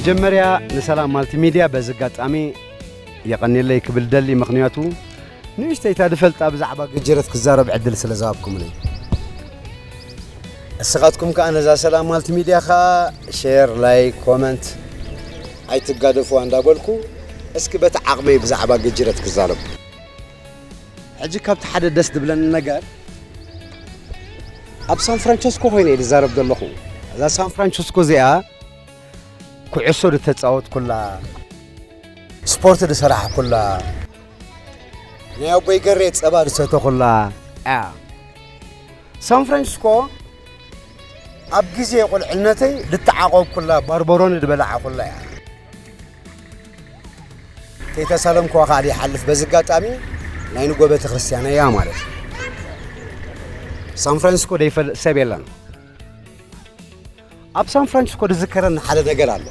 መጀመርያ ንሰላም ማልቲሚድያ በዚ ኣጋጣሚ የቐንየለይ ክብል ደሊ፣ ምኽንያቱ ንእሽተይታ ድፈልጣ ብዛዕባ ገጀረት ክዛረብ ዕድል ስለ ዝሃብኩምኒ። እስኻትኩም ከኣ ነዛ ሰላም ማልቲሚድያ ከኣ ሼር፣ ላይክ፣ ኮመንት ኣይትጋደፉዋ እንዳበልኩ፣ እስኪ በቲ ዓቕመይ ብዛዕባ ገጀረት ክዛረብ። ሕጂ ካብቲ ሓደ ደስ ዝብለኒ ነገር፣ ኣብ ሳን ፍራንቸስኮ ኮይነ እየ ዝዛረብ ዘለኹ። እዛ ሳን ፍራንቸስኮ እዚኣ ኩዕሶ ዝተጻወትኩላ፣ ስፖርት ዝሰራሕኩላ፣ ናይ ኣቦይ ገሬ ጸባ ዝሰተኹላ እያ። ሳን ፍራንሲስኮ ኣብ ግዜ ቁልዕነተይ ዝተዓቆብኩላ፣ ባርበሮኒ ዝበላዕኩላ እያ። ከይተሳለምኩዋ ከኣ ዘይሓልፍ፣ በዚ ኣጋጣሚ ናይ ንጎ ቤተ ክርስቲያነይ እያ ማለት እዩ። ሳን ፍራንሲስኮ ዘይፈልጥ ሰብ የለን። ኣብ ሳን ፍራንሲስኮ ዝዝከረኒ ሓደ ነገር ኣሎ።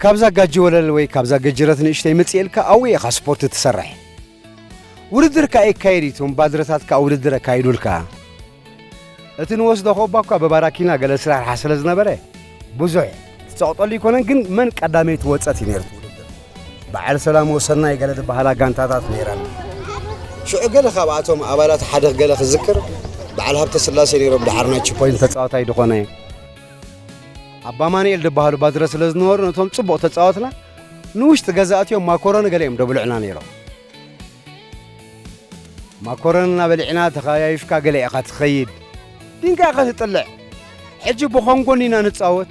ካብዛ ጋጂ ወለል ወይ ካብዛ ገጀረት ንእሽተይ ምጽእ ኢልካ ኣብኡ ኢኻ ስፖርት ትሰርሕ። ውድድር ከኣ የካይድ እዩ፣ እቶም ባድረታት ከኣ ውድድር ኣካይዱልካ። እቲ ንወስዶ ኮባ እኳ ብባራኪና ገለ ስራሕ ስለ ዝነበረ ብዙሕ ትጸቕጠሉ ኣይኮነን፣ ግን መን ቀዳመይቲ ወጸት እዩ ነይሩ እቲ ውድድር። በዓል ሰላም ወሰናይ ገለ ዝበሃላ ጋንታታት ነይረን። ሽዑ ገለ ካብኣቶም ኣባላት ሓደ ገለ ክዝክር፣ በዓል ሃብተ ስላሴ ነይሮም፣ ደሓር ናይ ቺፖይንት ተጻዋታይ ዝኾነ። ኣባ ማኑኤል ዝበሃሉ ባድረ ስለ ዝነበሩ፣ ነቶም ጽቡቕ ተጻወትና ንውሽጢ ገዛ ኣትዮም ማኮረኒ ገለ እዮም ደብልዑና ነይሮም። ማኮረኒ እናበሊዕና ተኸያይፍካ ገለ ኢኻ ትኸይድ። ዲንካ ኢኻ ትጥልዕ። ሕጂ ብኾንጎ እንዲና ንጻወት።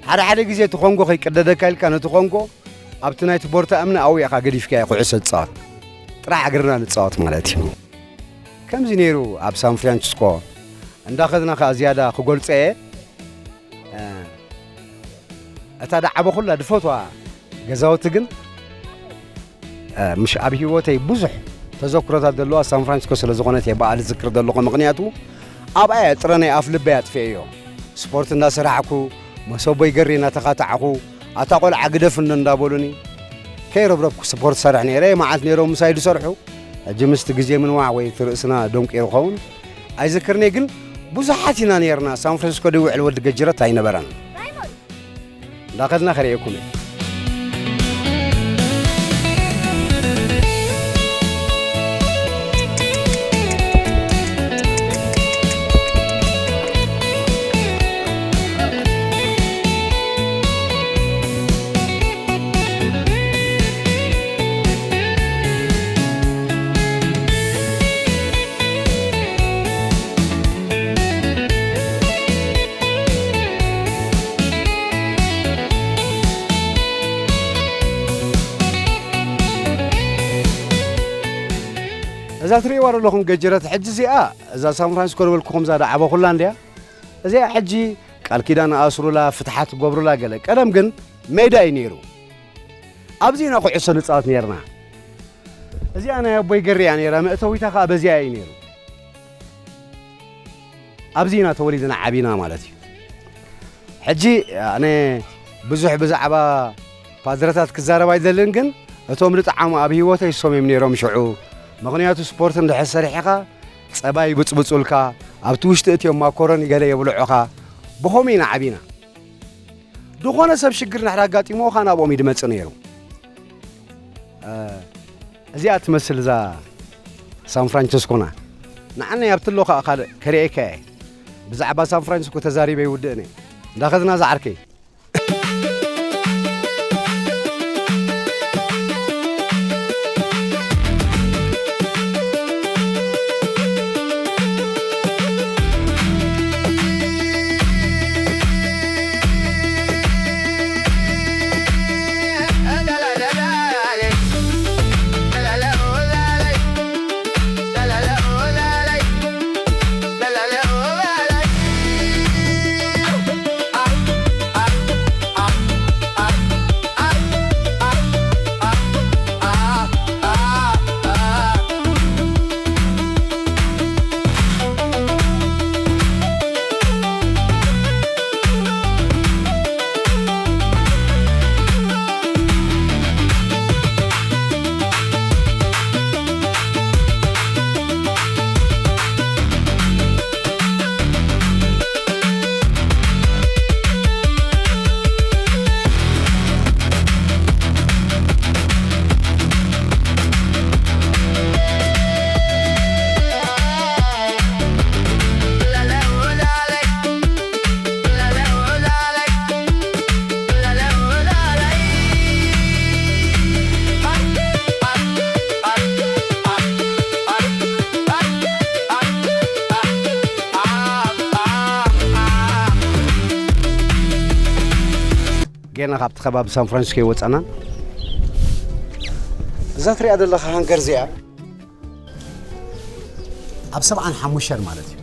ሓደ ሓደ ግዜ እቲ ኾንጎ ከይቅደደካ ኢልካ ነቲ ኾንጎ ኣብቲ ናይቲ ቦርታ እምኒ ኣብኡ ኢኻ ገዲፍካዮ ኩዕሶ ትጻወት። ጥራሕ እግርና ንጻወት ማለት እዩ። ከምዚ ነይሩ ኣብ ሳን ፍራንሲስኮ። እንዳኸድና ከኣ ዝያዳ ክገልጾ እየ። እ፣ እታ ዝዓበኹላ ዝፈትዋ ገዛውቲ ግን፣ እ፣ ምሽ ኣብ ህይወተይ ብዙሕ ተዘክሮታት ዘለዋ ሳን ፍራንሲስኮ ስለ ዝኾነት እየ ብኣ ዝዝክር ዘለኹ። ምኽንያቱ ኣብኣ እየ ጥረ ናይ ኣፍ ልበይ ኣጥፊኤዮ። ስፖርት እንዳሰራሕኩ፣ መሰቦይ ገሬ እናተኻታዕኹ፣ ኣታ ቆልዓ ግደፍ እንዶ እንዳበሉኒ፣ ከይረብረብኩ ስፖርት ሰርሕ ነይረ። መዓልቲ ነይሮም ምሳይ ዝሰርሑ። ሕጂ ምስቲ ግዜ ምንዋሕ ወይ እቲ ርእስና ደንቂሩ ኸውን ኣይዝክርን'የ፣ ግን ብዙሓት ኢና ነይርና። ሳን ፍራንሲስኮ ዘይውዕል ወዲ ገጀረት ኣይነበረን። እንዳኸድና ከርእየኩም እየ። እዛ ትርእይዋ ዘለኹም ገጀረት ሕጂ እዚኣ፣ እዛ ሳን ፍራንሲስኮ ዝበልኩኹም እዛ ዝዓበኹላ እንድያ። እዚኣ ሕጂ ቃል ኪዳን ኣስሩላ፣ ፍትሓት ገብሩላ ገለ። ቀደም ግን ሜዳ እዩ ነይሩ። ኣብዚ ኢና ኩዕሶ ንጻወት ነይርና። እዚኣ ናይ ኣቦይ ገሬ እያ ነይራ፣ መእተዊታ ከኣ በዚኣ እዩ ነይሩ። ኣብዚ ኢና ተወሊድና ዓቢና ማለት እዩ። ሕጂ ኣነ ብዙሕ ብዛዕባ ፓድረታት ክዛረብ ኣይደልን፣ ግን እቶም ዝጠዓሙ ኣብ ህይወተይ እሶም እዮም ነይሮም ሽዑ። ምኽንያቱ ስፖርት እንድሕር ሰሪሕኻ ጸባ ይብጽብጹልካ፣ ኣብቲ ውሽጢ እትዮም ማኮረኒ ገለ የብልዑኻ። ብኸምኡ ኢና ዓቢና። ዝኾነ ሰብ ሽግር እንድሕር ኣጋጢምዎ ኸኣ ናብኦም እዩ ዝመጽእ ነይሩ። እ፣ እዚኣ ትመስል እዛ ሳን ፍራንቸስኮና። ንዓነይ ኣብቲ ኣሎ ኸኣ ካልእ ከርእየካ እየ። ብዛዕባ ሳን ፍራንቸስኮ ተዛሪበ ይውድእን እየ። እንዳኸድና ዝዓርከይ። ጌና ካብቲ ከባቢ ሳን ፍራንሲስኮ ይወፃና። እዛ ትሪኣ ዘለኻ ሃንገር እዚኣ ኣብ ሰብዓን ሓሙሽተን ማለት እዩ።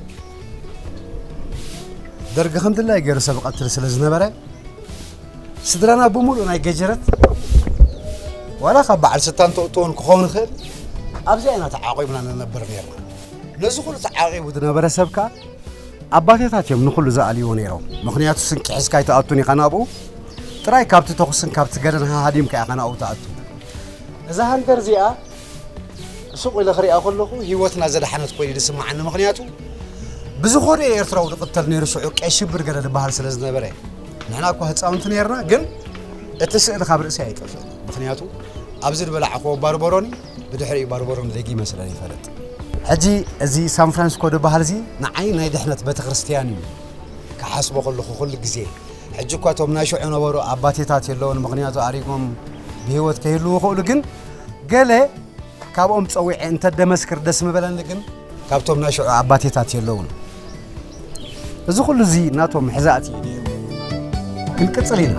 ደርጊ ከም ድላይ ገይሩ ሰብ ቀትል ስለ ዝነበረ፣ ስድራና ብምሉእ ናይ ገጀረት፣ ዋላ ካብ በዓል ስታን ተእትዎን ክኸውን ይኽእል፣ ኣብዚኣ ኢና ተዓቂብና ንነብር ነርና። ነዚ ኩሉ ተዓቂቡ ዝነበረ ሰብ ከኣ ኣባቴታት እዮም ንኹሉ ዝኣልይዎ ነይሮም። ምኽንያቱ ስንቂ ሒዝካ ኣይትኣቱን ኢኻ ናብኡ። ጥራይ ካብቲ ተኹስን ካብቲ ገደን ሃሃዲምካ ኢኻ ናብኡ ትኣቱ። እዛ ሃንገር እዚኣ ስቕ ኢለ ክሪኣ ከለኹ ህይወትና ዘድሓነት ኮይኑ እዩ ዝስምዓኒ። ምኽንያቱ ብዝኾነ ኤርትራዊ ዝቕተል ነይሩ፣ ሽዑ ቀይ ሽብር ገለ ዝበሃል ስለ ዝነበረ። ንሕና እኳ ህፃውንቲ ነይርና፣ ግን እቲ ስእሊ ካብ ርእሲ ኣይጠፍእን። ምኽንያቱ ኣብዚ ዝበላዕኽዎ ባርበሮኒ ብድሕሪኡ ባርበሮኒ ደጊመ ስለ ዘይፈልጥ። ሕጂ እዚ ሳን ፍራንሲስኮ ዝበሃል እዚ ንዓይ ናይ ድሕነት ቤተክርስትያን እዩ ክሓስቦ ከለኹ ኩሉ ግዜ። ሕጂ እኳ እቶም ናይ ሽዑ ነበሩ ኣባቴታት የለውን፣ ምኽንያቱ ኣሪጎም ብህይወት ከይህልዉ ይኽእሉ፣ ግን ገለ ካብኦም ጸዊዐ እንተ ደመስክር ደስ ምበለኒ፣ ግን ካብቶም ናይ ሽዑ ኣባቴታት የለውን። እዚ ኩሉ እዚ ናቶም ሕዛእቲ እዩ ነይሩ። ክንቅጽል ኢና።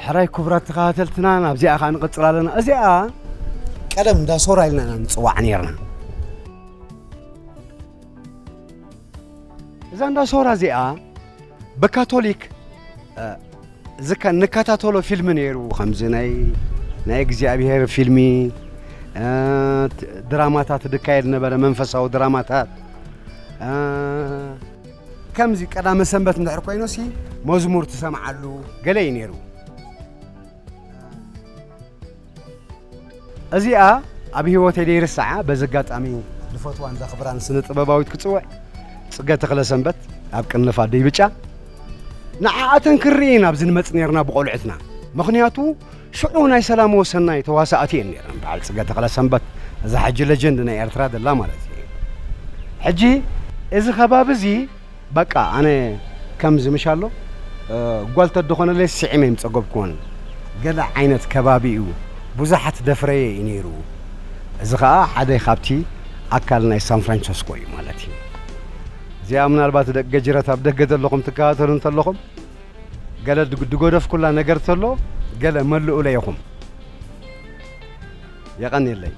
ሕራይ ክቡራት ተኸታተልትና፣ ናብዚኣ ኸኣ ንቕጽል ኣለና። እዚኣ ቀደም እንዳ ሶራ ኢልና ኢና ንጽዋዕ ነይርና። እዛ እንዳ ሶራ እዚኣ ብካቶሊክ፣ እ፣ ዝከ-፣ ንከታተሎ ፊልሚ ነይሩ፣ ከምዚ ናይ፣ ናይ እግዚኣብሔር ፊልሚ፣ እ፣ ት-፣ ድራማታት ዝካየድ ነበረ፣ መንፈሳዊ ድራማታት። እ፣ ከምዚ ቀዳመ ሰንበት እንድሕር ኮይኑሲ መዝሙር ትሰምዓሉ ገለ እዩ ነይሩ። እዚኣ ኣብ ህይወተይ ዘይርስዓ፣ በዚ ኣጋጣሚ ዝፈትዋን ዘኽብራን ስነ ጥበባዊት ክጽውዕ፣ ጽገ ተኽለ ሰንበት ኣብ ቅንፍ ኣደይ ብጫ። ንዓኣተን ክንርኢ ኢና ኣብዚ ንመጽእ ነርና ብቆልዑትና። ምኽንያቱ ሽዑ ናይ ሰላም ወሰናይ ተዋሳእቲ እየን ነይረን። በዓል ጽገ ተኽለ ሰንበት፣ እዛ ሕጂ ለጀንድ ናይ ኤርትራ ዘላ ማለት እዩ። ሕጂ እዚ ከባቢ እዚ በቃ ኣነ ከምዚ ምሽ ኣሎ፣ እ፣ ጓል ተደኾነለይ ስዒመ እዮም ጸገብኩዎን። ገለ ዓይነት ከባቢ እዩ፣ ብዙሓት ደፍረየ እዩ ነይሩ። እዚ ኸኣ ሓደ ካብቲ ኣካል ናይ ሳን ፍራንቸስኮ እዩ ማለት እዩ። እዚኣ ምናልባት ደቂ ገጅረት ኣብ ደገ ዘለኹም ትከታተሉ እንተለኹም፣ ገለ ድግ-፣ ድጎደፍኩላ ነገር ተሎ፣ ገለ መልኡለይ ኢኹም። የቐንየለይ።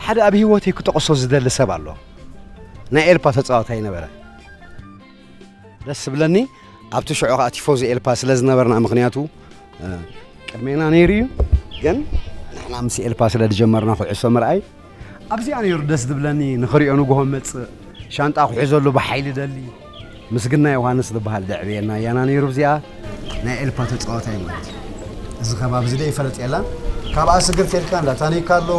ሓደ ኣብ ህይወተይ ክጠቕሶ ዝደሊ ሰብ ኣሎ። ናይ ኤልፓ ተጻዋታይ ነበረ። ደስ ዝብለኒ፣ ኣብቲ ሽዑ ኸኣ ቲፎዞ ኤልፓ ስለ ዝነበርና፣ ምኽንያቱ፣ እ፣ ቅድሜና ነይሩ እዩ። ግን ንሕና ምስ ኤልፓ ስለ ዝጀመርና ኩዕሶ ምርኣይ፣ ኣብዚኣ ነይሩ ደስ ዝብለኒ፣ ንኽሪኦ ንግሆ መጽእ፣ ሻንጣ ክሕዘሉ ብሓይሊ ደሊ። ምስግና ዮሃንስ ዝበሃል ደዕብየና ያና ነይሩ። ኣብዚኣ ናይ ኤልፓ ተጻዋታይ ማለት እዩ። እዚ ከባቢ እዚ ደይ ይፈለጥ የላን። ካብኣ ስግር ቴልካ እንዳ ታኒካ ኣሎ፣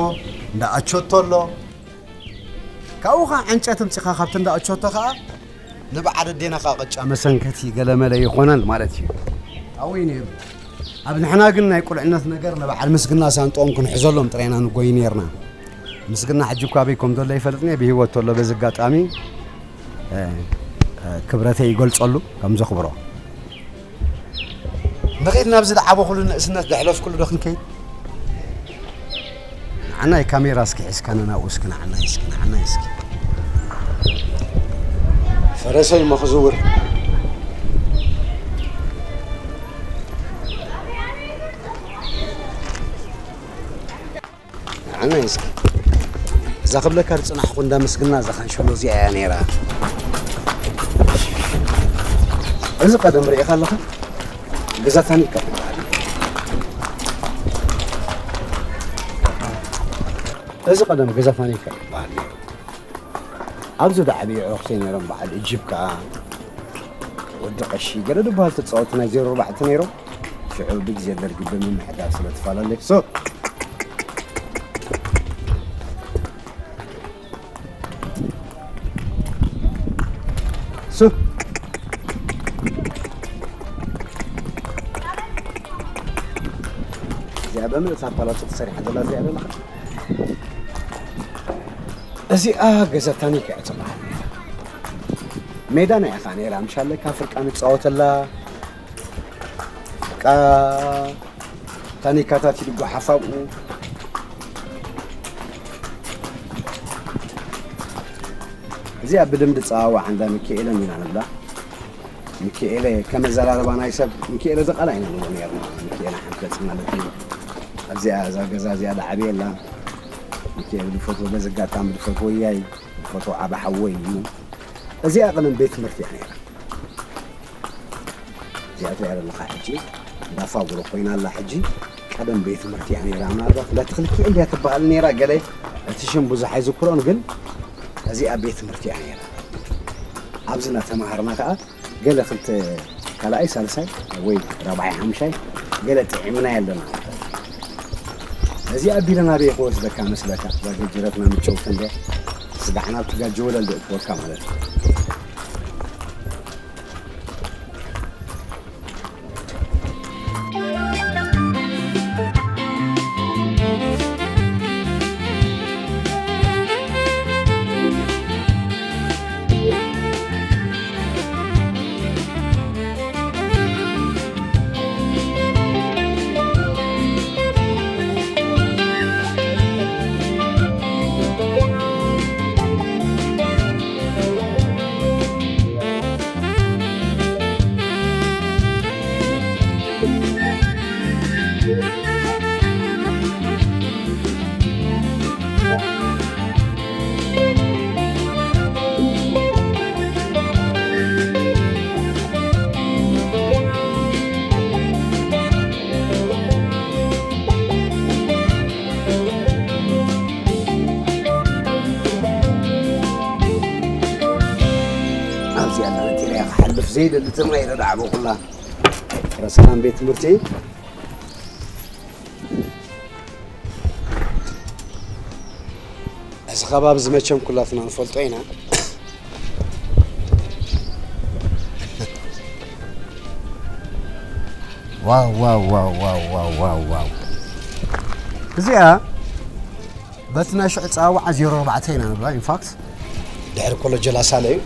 እንዳ ኣቾቶ ኣሎ። ካብኡ ኸዓ ዕንጨት እምጺኻ ካብቲ እንዳ ኣቾቶ ኸዓ ንበዓል ኣዴና ኸዓ ቅጫ መሰንከቲ ገለመለ ይኾነን ማለት እዩ። ኣብኡ እዩ ነይሩ። ኣብ ንሕና ግን ናይ ቁልዕነት ነገር ንበዓል ምስግና ሳንጥኦም ክንሕዘሎም ጥራይና ንጎይ ነርና። ምስግና ሕጂ እኳ ኣበይ ከም ዘሎ ይፈልጥን እየ፣ ብህይወት ተሎ በዚ ኣጋጣሚ፣ እ፣ እ፣ ክብረተይ ይገልጸሉ ከም ዘኽብሮ። ንኸይድ ናብዚ ዝዓበኹሉ ንእስነት ዘሕለፍኩሉ ዶ ክንከይድ? ንዓናይ ካሜራ እስኪ ሒዝካ ንናብኡ እስኪ ንዓናይ እስኪ፣ ንዓናይ እስኪ። ፈረሰይ እሞ ክዝውር። ንዓናይ እስኪ። እዛ ክብለካ ዝጽናሕኩ እንዳ ምስግና እዛ ካንሸሎ እዚኣ እያ ነይራ። እዚ ቀደም ርኢኻ ኣለኻ? ገዛ ታኒካ ይበሃል። እዚ ቀደም ገዛ ታኒካ ይበሃል ነይሩ። ኣብዚ ዝዓበዩ ኣዕሩኽተይ ነይሮም፣ በዓል እጅብ ከኣ፣ ወዲ ቀሺ፣ ገለ ዝበሃሉ ተጻወትቲ ናይ ዜሮ ኣርባዕተ ነይሮም። ሽዑ ብግዜ ደርጊ ብምምሕዳር ስለ ተፈላለየ። ሶ፣ ሶ። እዚኣ ብምልእ ሳፓላቶ ተሰሪሓ ዘላ እዚኣ ዘለኻ። እዚኣ ገዛ ታኒካ እያ ትበሃል። ሜዳ ናይ ኢኻ ነይራ፣ ምሻለካ ፍርቃ ንጻወተላ። ፍርቃ ታኒካታት ይድጓሓፍ ኣብኡ። እዚኣ ብደንቢ ጸዋዋዕ እንዳ ሚካኤለ ኢና ንብላ። ሚካኤለ ከም ኣዘራርባ ናይ ሰብ፣ ሚካኤለ ዘቃላ ኢና ንብሎ ነይርና። ሚካኤለ ሓንፈጽ ማለት እዩ። ኣብዚኣ፣ እዛ ገዛ እዚኣ ዝዓበየላ፣ ሚካኤለ ዝፈትዎ፣ በዚ ኣጋጣሚ ዝፈትዎ ያይ፣ ዝፈትዎ ዓቢ ሓወይ እዩ። እዚኣ ቀደም ቤት ትምህርቲ እያ ነይራ። እዚኣ ትሪኣ ዘለኻ ሕጂ እንዳ ፋጉሎ ኮይና ኣላ። ሕጂ ቀደም ቤት ትምህርቲ እያ ነይራ። ምናልባት እንዳ ተኽልኪኤል ድያ ትበሃል ነይራ፣ ገለ እቲ ሽም ብዙሕ ኣይዝክሮን፣ ግን እዚኣ ቤት ትምህርቲ እያ ነይራ። ኣብዚ እናተምሃርና ከኣ ገለ ክልተ ካልኣይ፣ ሳልሳይ ወይ ራብዓይ፣ ሓምሻይ ገለ ጥዒምና ኣለና። እዚ ኣቢለ ናበይ ክወስደካ መስለካ? እዛ ገጀረትና ምጨውቲ እንደ ስጋዕ ናብቲ ጋጀወለ እንደ እትወካ ማለት እዩ። ኣብዚ ኣለና፣ ቴለያ ክሓልፍ ዘይደሊ ትማይ ረዳዕቦ ኩላ። ረሰላም ቤት ትምህርቲ። እዚ ከባቢ እዚ መቸም ኩላትና ንፈልጦ ኢና። ዋው፣ ዋው፣ ዋው። እዚኣ በቲ ናይ ሽዑ ጸዋውዓ ዜሮ ኣርባዕተ ኢና ንብላ። ኢንፋክት፣ ድሕሪ ኮለጅ ላሳለ እዩ።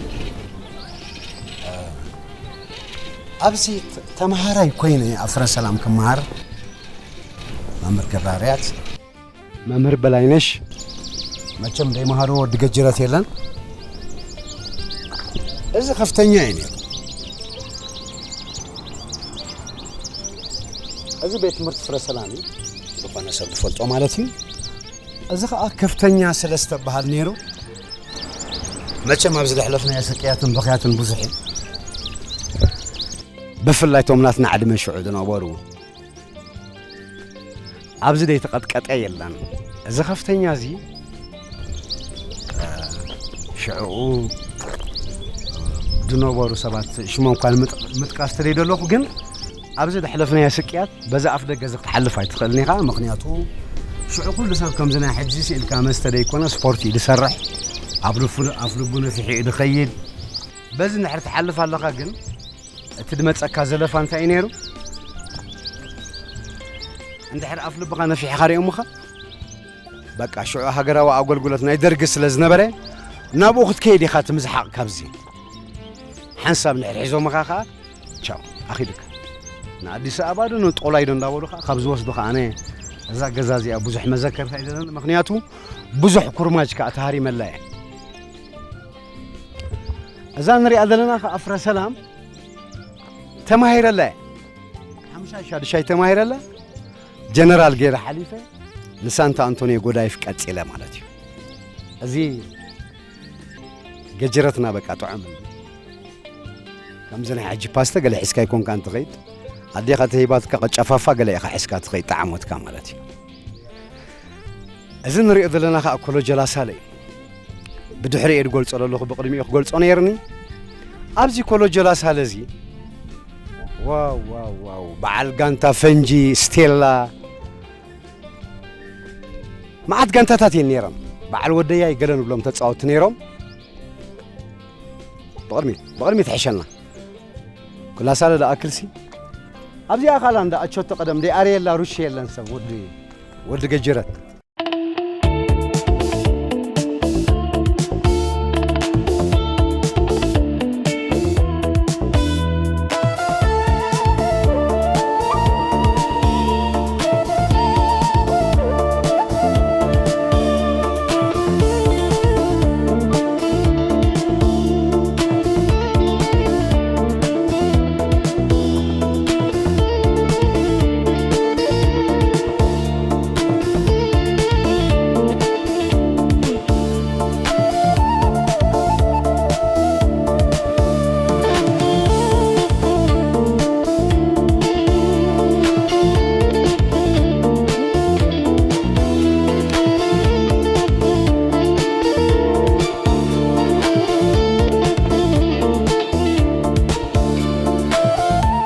ኣብዚ ተ-፣ ተምሃራይ ኮይነ ኣብ ፍረ ሰላም ክመሃር፣ መምህር ገብረሃርያት፣ መምህር በላይነሽ፣ መቸም ዘይመሃሩ ወዲ ገጅረት የለን። እዚ ከፍተኛ እዩ ነይሩ። እዚ ቤት ትምህርቲ ፍረ ሰላም እዩ። ዝኾነ ሰብ ዝፈልጦ ማለት እዩ። እዚ ኸኣ ከፍተኛ ስለ ዝተበሃል ነይሩ። መቸም ኣብዚ ዘሕለፍናዮ ስቅያትን ብኽያትን ብዙሕ እዩ። ብፍላይ እቶም ናትና ዕድመ ሽዑ ዝነበሩ፣ ኣብዚ ዘይተቐጥቀጠ የለን። እዚ ከፍተኛ እዚ፣ እ፣ ሽዕኡ ዝነበሩ ሰባት ሽሞም እኳ ንምጥ-፣ ምጥቃስ ተደይ ዘለኹ፣ ግን ኣብዚ ዘሕለፍናዮ ስቅያት በዚ ኣፍ ደገ እዚ ክትሓልፍ ኣይትኽእልን ኢኻ። ምኽንያቱ ሽዑ ኩሉ ሰብ ከምዚ ናይ ሕጂ ስኢልካ መስተ ደይኮነ ስፖርት እዩ ዝሰርሕ። ኣብ ልፉ-፣ ኣፍ ልቡ ነፊሑ እዩ ዝኸይድ። በዚ እንድሕር ትሓልፍ ኣለኻ ግን እቲ ዝመጸካ ዘለፋ እንታይ እዩ ነይሩ? እንድሕር ኣፍ ልብኻ ነፊሕኻ ሪኦምኻ፣ በቃ ሽዑ ሃገራዊ ኣገልግሎት ናይ ደርጊ ስለ ዝነበረ ናብኡ ክትከይድ ኢኻ እቲ ምዝሓቕ ካብዚ። ሓንሳብ እንድሕር ሒዞምኻ ኸኣ ቻው፣ ኣኺሉካ። ንኣዲስ ኣበባ ዶ ንጦላይ ዶ እንዳበሉ ኸኣ ካብ ዝወስዱኻ ኣነ እዛ ገዛ እዚኣ ብዙሕ መዘከርታ እዩ ዘለኒ። ምኽንያቱ ብዙሕ ኩርማጅ ከኣ ተሃሪመላ እየ። እዛ ንሪኣ ዘለና ኸኣ ፍረ ሰላም ተማሂረላ እየ። ሓምሻይ ሻድሻይ ተማሂረላ፣ ጀነራል ገይረ ሓሊፈ፣ ንሳንታ ኣንቶንዮ ጎዳይፍ ቀጺለ ማለት እዩ። እዚ ገጀረትና በቃ ጥዑም። ከምዚ ናይ ሕጂ ፓስተ ገለ ሒዝካ ኣይኮንካን ትኸይድ። ኣዴኻ ተሂባትካ ቀጫፋፋ ገለ ኢኻ ሒዝካ ትኸይድ፣ ጣዕሞትካ ማለት እዩ። እዚ ንሪኦ ዘለና ኸኣ ኮሎጀ ላሳለ እዩ። ብድሕሪኡ እየ ዝገልጾ ዘለኹ፣ ብቕድሚኡ ክገልጾ ነይርኒ። ኣብዚ ኮሎጀ ላሳለ እዚ ዋው ዋው ዋው፣ በዓል ጋንታ ፈንጂ፣ ስቴላ፣ መዓት ጋንታታት እየን ነይረን። በዓል ወደያይ ገለ ንብሎም ተጻወትቲ ነይሮም። ብቕድሚት ብቕድሚት ሕሸና። ኩላሳለ ደኣክልሲ ኣብዚኣ ካላ እንዳ ኣቾቶ ቀደም ደይ ኣርየላ ሩሽ የለን ሰብ ወዲ ወዲ ገጅረት።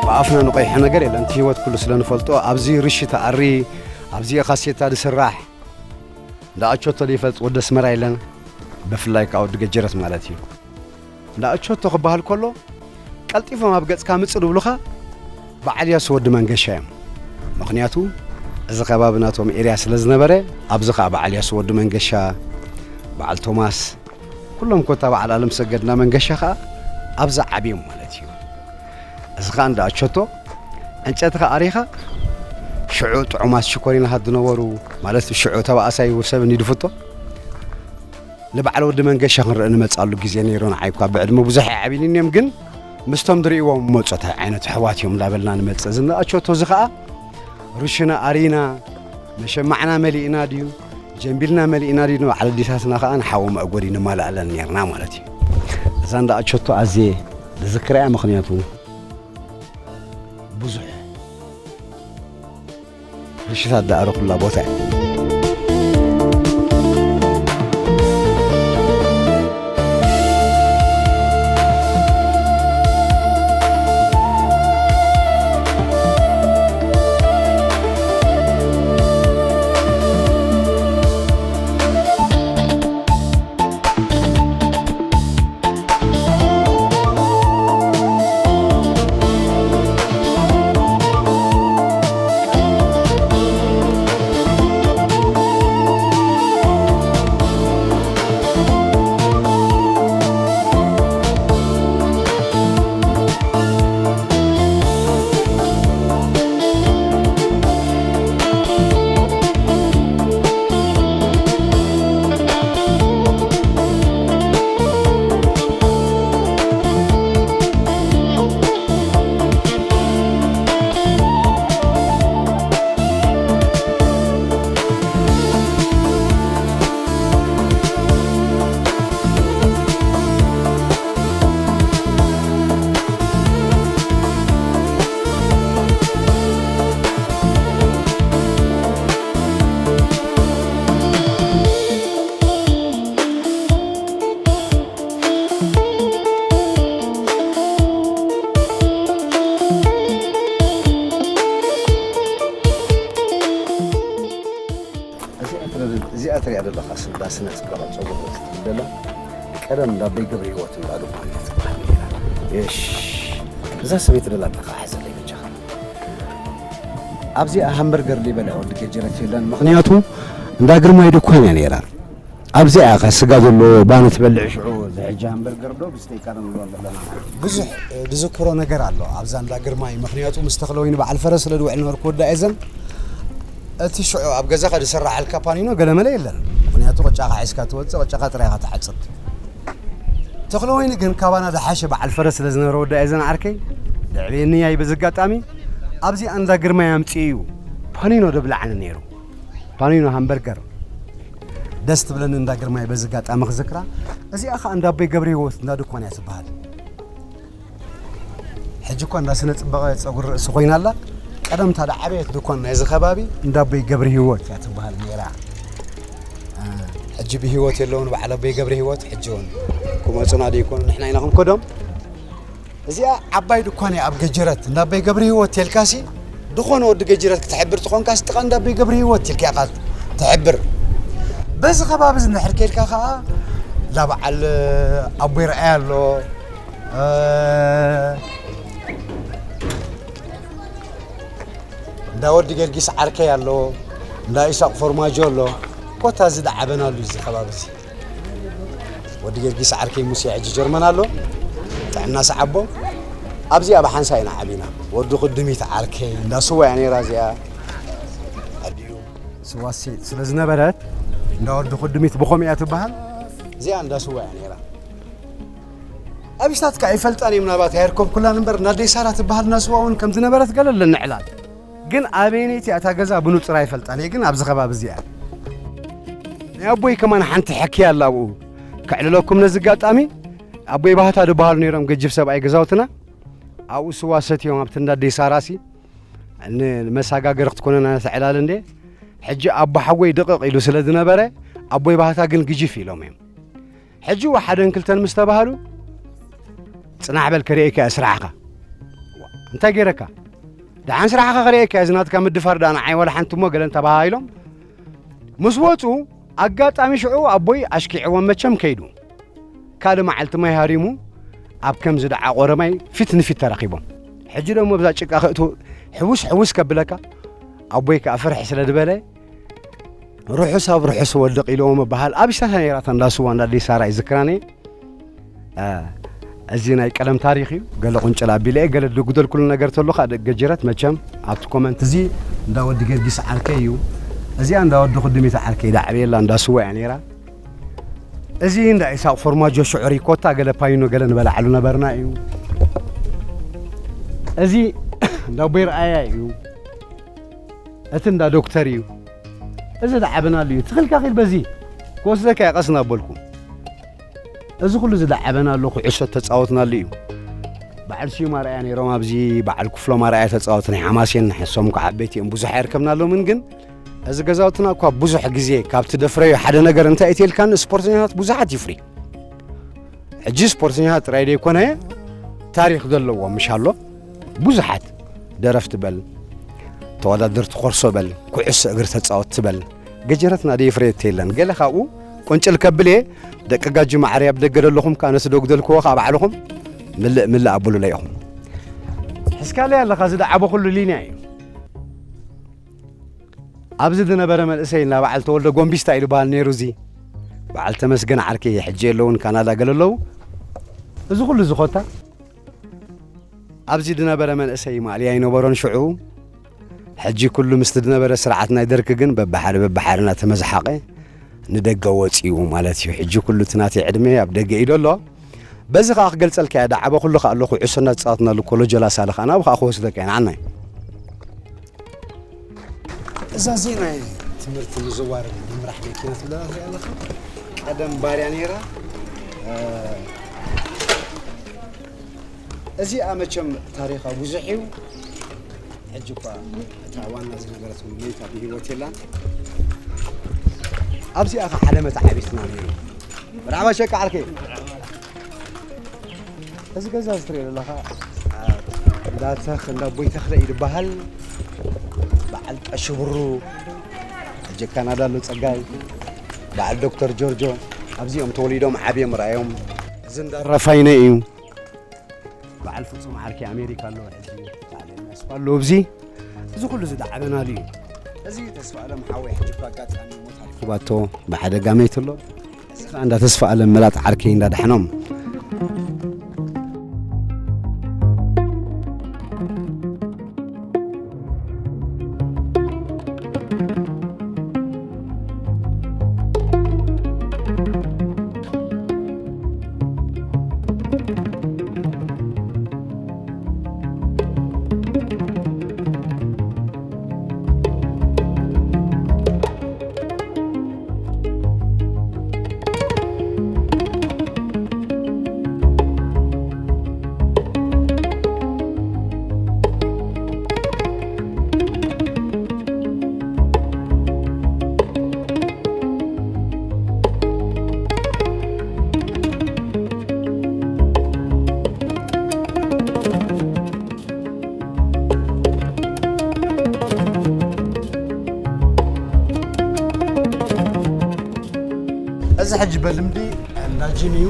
ብኣፍና ንቐይሖ ነገር የለን። እቲ ህይወት ኩሉ ስለ ንፈልጦ፣ ኣብዚ ርሺ ተኣሪ፣ ኣብዚ ካሴታ ዝስራሕ፣ እንዳ ኣቾቶ ዘይፈልጥ ወዲ ኣስመራ የለን። ብፍላይ ከዓ ወዲ ገጀረት ማለት እዩ። እንዳ ኣቾቶ ክበሃል ከሎ፣ ቀልጢፎም ኣብ ገጽካ ምጽእ ዝብሉኻ በዓል ያሱ ወዲ መንገሻ እዮም። ምኽንያቱ፣ እዚ ከባቢ ናቶም ኤርያ ስለ ዝነበረ፣ ኣብዚ ኸኣ በዓል ያሱ ወዲ መንገሻ፣ በዓል ቶማስ፣ ኩሎም ኮታ በዓል ኣለምሰገድና መንገሻ ኸኣ ኣብዛ ዓብዮም ማለት እዩ። እዚ ኸኣ እንዳ ኣቸቶ ዕንጨትኻ ኣሪኻ ሽዑ ጥዑማት ሽኮሪናታት ዝነበሩ ማለት ሽዑ ተባእሳይ ሰብ እንድፍቶ ንበዓል ወዲ መንገሻ ክንርኢ ንመጽኣሉ ግዜ ነይሩ። ንዓይ እኳ ብዕድመ ብዙሕ ኣይዓብይንን እዮም፣ ግን ምስቶም ዝርእይዎም መጾት ዓይነት ኣሕዋት እዮም እንዳበልና ንመጽእ። እዚ እንዳ ኣቸቶ እዚ ኸኣ ርሽና ኣሪና፣ መሸማዕና መሊእና ድዩ፣ ጀምቢልና መሊእና ድዩ፣ ንበዓል ኣዴታትና ኸኣ ንሓዊ መእጎዲ ንማልኣለን ኔርና ማለት እዩ። እዛ እንዳ ኣቸቶ ኣዝየ ዝዝክራ እያ፣ ምኽንያቱ ብዙሕ ርሽታት ዝኣረኹላ ቦታ እያ። እዚኣ ትረ-፣ እዚኣ ትሪኣ ዘለኻ ስንዳ ስነ ጽባቐ ጸጉሪ ትብል ዘላ ቀደም እንዳ ኣቦይ ገብረ ህይወት እንዳ ድኳን እያ ትበሃል ነይራ። እሽ፣ እዛ ሰበይቲ ደላ ተኸዓ ሕዘለይ በጃኻ። ኣብዚኣ ሃምበርገር ዘይበልዐ ወዲ ገጀረት የለን። ምኽንያቱ እንዳ ግርማይ ድኳን እያ ነይራ። ኣብዚኣ እያ ስጋ ዘለዎ ባኒ ትበልዕ ሽዑ፣ እዚ ሕጂ ሃምበርገር ዶ ብስተይካ ዶ ንብሎ ዘለና ማለት እዩ። ብዙሕ፣ እ፣ ዝዝክሮ ነገር ኣሎ ኣብዛ እንዳ ግርማይ። ምኽንያቱ ምስ ተኽለ ወይኒ በዓል ፈረስ ስለ ዝውዕል ነበርኩ ወዲ ኣዘን። እቲ ሽዑ ኣብ ገዛኻ ዝሰራሓልካ ፓኒኖ ገለመለ የለን። ምኽንያቱ ቅጫኻ ሒዝካ ትወጽእ፣ ቅጫኻ ጥራይ ኢኻ ትሓጽብ። ተኽለ ወይኒ ግን ካባና ዝሓሸ በዓል ፈረስ ስለ ዝነበረ ወዲ ኣዘን ዓርከይ፣ ዘዕብየኒ እያ በዚ ኣጋጣሚ። ኣብዚኣ እንዳ ግርማይ ኣምጺኡ እዩ ፓኒኖ ዘብልዓኒ ነይሩ። ፓኒኖ ሃምበርገር። ደስ ትብለኒ እንዳ ግርማይ በዚ ኣጋጣሚ ክዝክራ። እዚኣ ኸኣ እንዳ ኣቦይ ገብረ ህይወት እንዳ ድኳን እያ ትበሃል። ሕጂ እኳ እንዳ ስነ ጽባቐ ጸጉሪ ርእሲ ኮይና ኣላ። ቀደም እታ ዝዓበየት ድኳን ናይዚ ከባቢ እንዳ ኣቦይ ገብረ ህይወት እያ ትበሃል ነይራ። እ፣ ሕጂ ብህይወት የለውን በዓል ኣቦይ ገብረ ህይወት። ሕጂ እውን ክመጹና ዶ ይኮኑ? ንሕና ኢና ክንከዶም። እዚኣ ዓባይ ድኳን እያ ኣብ ገጀረት። እንዳ ኣቦይ ገብረ ህይወት ተልካሲ፣ ዝኾነ ወዲ ገጀረት ክትሕብር ትኾንካሲ፣ ጥቓ እንዳ ኣቦይ ገብረ ህይወት ኢልካ ኢኻ ትሕብር። በዚ ከባቢ እዚ እንድሕር ከይድካ ኸዓ፣ እንዳ በዓል ኣቦይ ረኣይ ኣሎ። እ፣ እንዳ ወዲ ገርጊስ ዓርከይ ኣሎ። እንዳ ኢሳቕ ፎርማጆ ኣሎ። ኮታ እዚ ደዓበናሉ እዚ ከባቢ እዚ። ወዲ ገርጊስ ዓርከይ ሙሴ ሕጂ ጀርመን ኣሎ። ጥዕና ሰዓቦ። ኣብዚኣ ብሓንሳእ ኢና ዓቢና። ወዲ ቅድሚት ዓርከይ እንዳ ስዋ እያ ነይራ እዚኣ። ኣዲኡ ስዋ ሲ-፣ ስለ ዝነበረት እንዳ ወዲ ቅድሚት ብኸምኡ እያ ትበሃል። እዚኣ እንዳ ስዋ እያ ነይራ። ኣብሽታት ከኣ ይፈልጣን እዮም፣ ናባት ኣይርከብኩላን እምበር፣ እንዳ ኣደይ ሳራ ትበሃል እንዳ ስዋ እውን ከም ዝነበረት ገለ ኣለኒ ዕላል። ግን ኣበየነይቲ እያ እታ ገዛ ብንጹር ኣይፈልጣን እየ፣ ግን ኣብዚ ከባቢ እዚኣ። ናይ ኣቦይ ከማን ሓንቲ ሕክያ ኣላ ኣብኡ። ከዕልለኩም ነዚ ኣጋጣሚ፣ ኣቦይ ባህታ ዝበሃሉ ነይሮም ገጅፍ ሰብኣይ ገዛውትና። ኣብኡ ስዋ ሰትዮም ኣብቲ እንዳ ኣደይ ሳራሲ፣ ን-፣ ንመሳጋገሪ ክትኮነና ነታ ዕላል እንዴ። ሕጂ ኣቦ ሓወይ ድቕቕ ኢሉ ስለ ዝነበረ፣ ኣቦይ ባህታ ግን ግጅፍ ኢሎም እዮም። ሕጂ ዋ ሓደን ክልተን ምስ ተባህሉ፣ "ጽናሕ በል ከርእየካ እየ ስራሕኻ። ዋ፣ እንታይ ገይረካ? ደሓን ስራሕኻ ከርእየካ እየ፣ እዚ ናትካ ምድፋር ደኣ ንዓይ ዋላ ሓንቲ እሞ" ገለን ተባሃሂሎም ምስ ወጹ፣ ኣጋጣሚ ሽዑ ኣቦይ ኣሽኪዕዎም መቸም ከይዱ። ካልእ መዓልቲ ማይ ሃሪሙ፣ ኣብ ከምዚ ደዓቖረ ማይ ፊት ንፊት ተራኺቦም። ሕጂ ደሞ ብዛ ጭቃ ክእቱ ሕውስ ሕውስ ከብለካ፣ ኣቦይ ከኣ ፍርሒ ስለ ዝበለ፣ ርሑስ ኣብ ርሑስ ወድቕ ኢልዎ ምብሃል ኣብ ሽታታ ነይራታ እንዳ ስዋ እንዳ ኣደይ ሳራ ይዝክራኒ። እ፣ እዚ ናይ ቀደም ታሪኽ እዩ። ገለ ቁንጭል ኣቢለ እየ፣ ገለ ዝጉደልኩሉ ነገር ተሎ ከዓ ደቂ ገጀረት መቸም ኣብቲ ኮመንት እዚ እንዳ ወዲ ገርጊስ ዓርከይ እዩ። እዚኣ እንዳ ወዲ ክድሚት ዓርከይ ዳዕብየላ እንዳ ስዋ እያ ነይራ። እዚ እንዳ ኢሳቕ ፎርማጆ ሽዑ ሪኮታ ገለ ፓይኖ ገለ ንበልዓሉ ነበርና እዩ። እዚ እንዳ ኣቦይ ረኣያ እዩ። እቲ እንዳ ዶክተር እዩ። እዚ ዝዓበናሉ እዩ። ትኽልካ ኺድ በዚ ክወስደካ እየ ቀስ እናበልኩ። እዚ ኩሉ ዝለዓበናሉ ኩዕሶ ተጻወትናሉ እዩ። በዓል ስዩም ኣርኣያ ነይሮም ኣብዚ፣ በዓል ክፍሎም ኣርኣያ ተጻወት ናይ ሓማሴን፣ ንሕሶም ከዓ ዓበይቲ እዮም፣ ብዙሕ ኣይርከብናሎምን። ግን እዚ ገዛውትና እኳ ብዙሕ ግዜ ካብ ትደፍረዮ ሓደ ነገር እንታይ እዩ ተልካኒ፣ ስፖርተኛታት ብዙሓት ይፍሪ። ሕጂ ስፖርተኛታት ጥራይ ደይኮነ ታሪኽ ዘለዎ ምሽ ኣሎ። ብዙሓት ደረፍቲ በል፣ ተወዳደርቲ ኮርሶ በል፣ ኩዕሶ እግሪ ተጻወትቲ በል፣ ገጀረትና ደይፍረየት የለን። ገለ ካብኡ ቁንጭል ከብል እየ፣ ደቂ ጋጂ ማዕረ ኣብ ደገ ደለኹም ከኣ ነቲ ደጉደልክዎ ከኣ ባዕልኹም ምልእ ምልእ ኣብሉለይ ኢኹም። ሕዝካለይ ኣለኻ፣ እዚ ደዓበኹሉ ሊንያ እዩ። ኣብዚ ዝነበረ መንእሰይ እና በዓል ተወልደ ጎንቢስታ እዩ ዝበሃል ነይሩ። እዚ በዓል ተመስገን ዓርከይ ሕጂ የለውን፣ ካናዳ ገለ ኣለዉ። እዚ ኩሉ እዚ ኮታ ኣብዚ ዝነበረ መንእሰይ ማእለያ ኣይነበሮን ሽዑ። ሕጂ ኩሉ ምስቲ ዝነበረ ስርዓት ናይ ደርግ ግን በብሓደ በብሓደ እናተመዝሓቐ ንደገ ወፂኡ ማለት እዩ። ሕጂ ኩሉ እቲ ናተይ ዕድመ ኣብ ደገ እዩ ዘሎ። በዚ ከዓ ክገልፀልካ እየ፣ ዳዕበ ኩሉ ከዓ ኣለኹ፣ ዕሶ እናተፃወትናሉ ኮሎ ጀላሳ ኣለኻ፣ ናብ ከዓ ክወስደካ እየ ንዓናይ። እዛ እዚ ናይ ትምህርቲ ምዝዋር ምምራሕ መኪና ትብለና ትሪኣ ኣለኻ? ቀደም ባርያ ነይራ። እ፣ እዚኣ መቸም ታሪኻ ብዙሕ እዩ። ሕጂ እኳ እታ ዋና ዝነበረት እውን መይታ ብህይወት የላን። ኣብዚኣ ኸ ሓደ መተዓቢትና ነይሩ። መርሓባ ሸቃ ዓርከይ። እዚ ገዛ እዚ ትሪኦ ዘለኻ፣ አ፣ እንዳ ተኽ-፣ እንዳ ኣቦይ ተኽለ እዩ ዝበሃል። በዓል ቀሺ ብሩ፣ ሕጂ ካናዳ ኣሎ ጸጋይ፣ በዓል ዶክተር ጆርጆ፣ ኣብዚኦም ተወሊዶም ዓብዮም ርኣዮም። እዚ እንዳ ራፋይነ እዩ። በዓል ፍጹም ዓርኪ ኣሜሪካ ኣሎ፣ ሕጂ በዓል ኤርሚያስ ኣሎ። ኣብዚ፣ እዚ ኩሉ ዝደዓበናሉ እዩ። እዚ ተስፋ ኣለም ሓወይ ሕጂ እኳ ኣጋጣሚ ሞት ኣርኪባቶ ብሓደጋ መይቱ ኣሎ። እዚ ኸኣ እንዳ ተስፋ ኣለም መላጥ ዓርከይ እንዳ ዳሕኖም። እዚ ሕጂ በልምዲ እንዳ ጂም እዩ።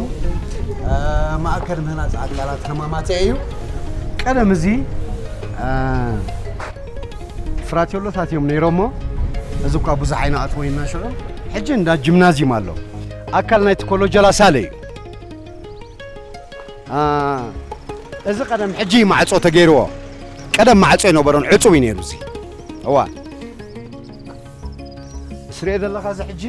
እ፣ ማእከል ምህናጽ ኣካላት ህማማት እዩ። ቀደም እዚ፣ እ፣ ፍራቴሎታት እዮም ነይሮሞ። እዚ እኳ ብዙሕ ኣይንኣትዎ ኢና ሽዑ። ሕጂ እንዳ ጂምናዝዩም ኣሎ። ኣካል ናይቲ ኮሎጀላ ሳለ እዩ። እ፣ እዚ ቀደም ሕጂ ማዕጾ ተገይርዎ። ቀደም ማዕጾ ኣይነበሮን፣ ዕጹው እዩ ነይሩ እዚ። እዋ። ስርኤ ዘለኻ እዚ ሕጂ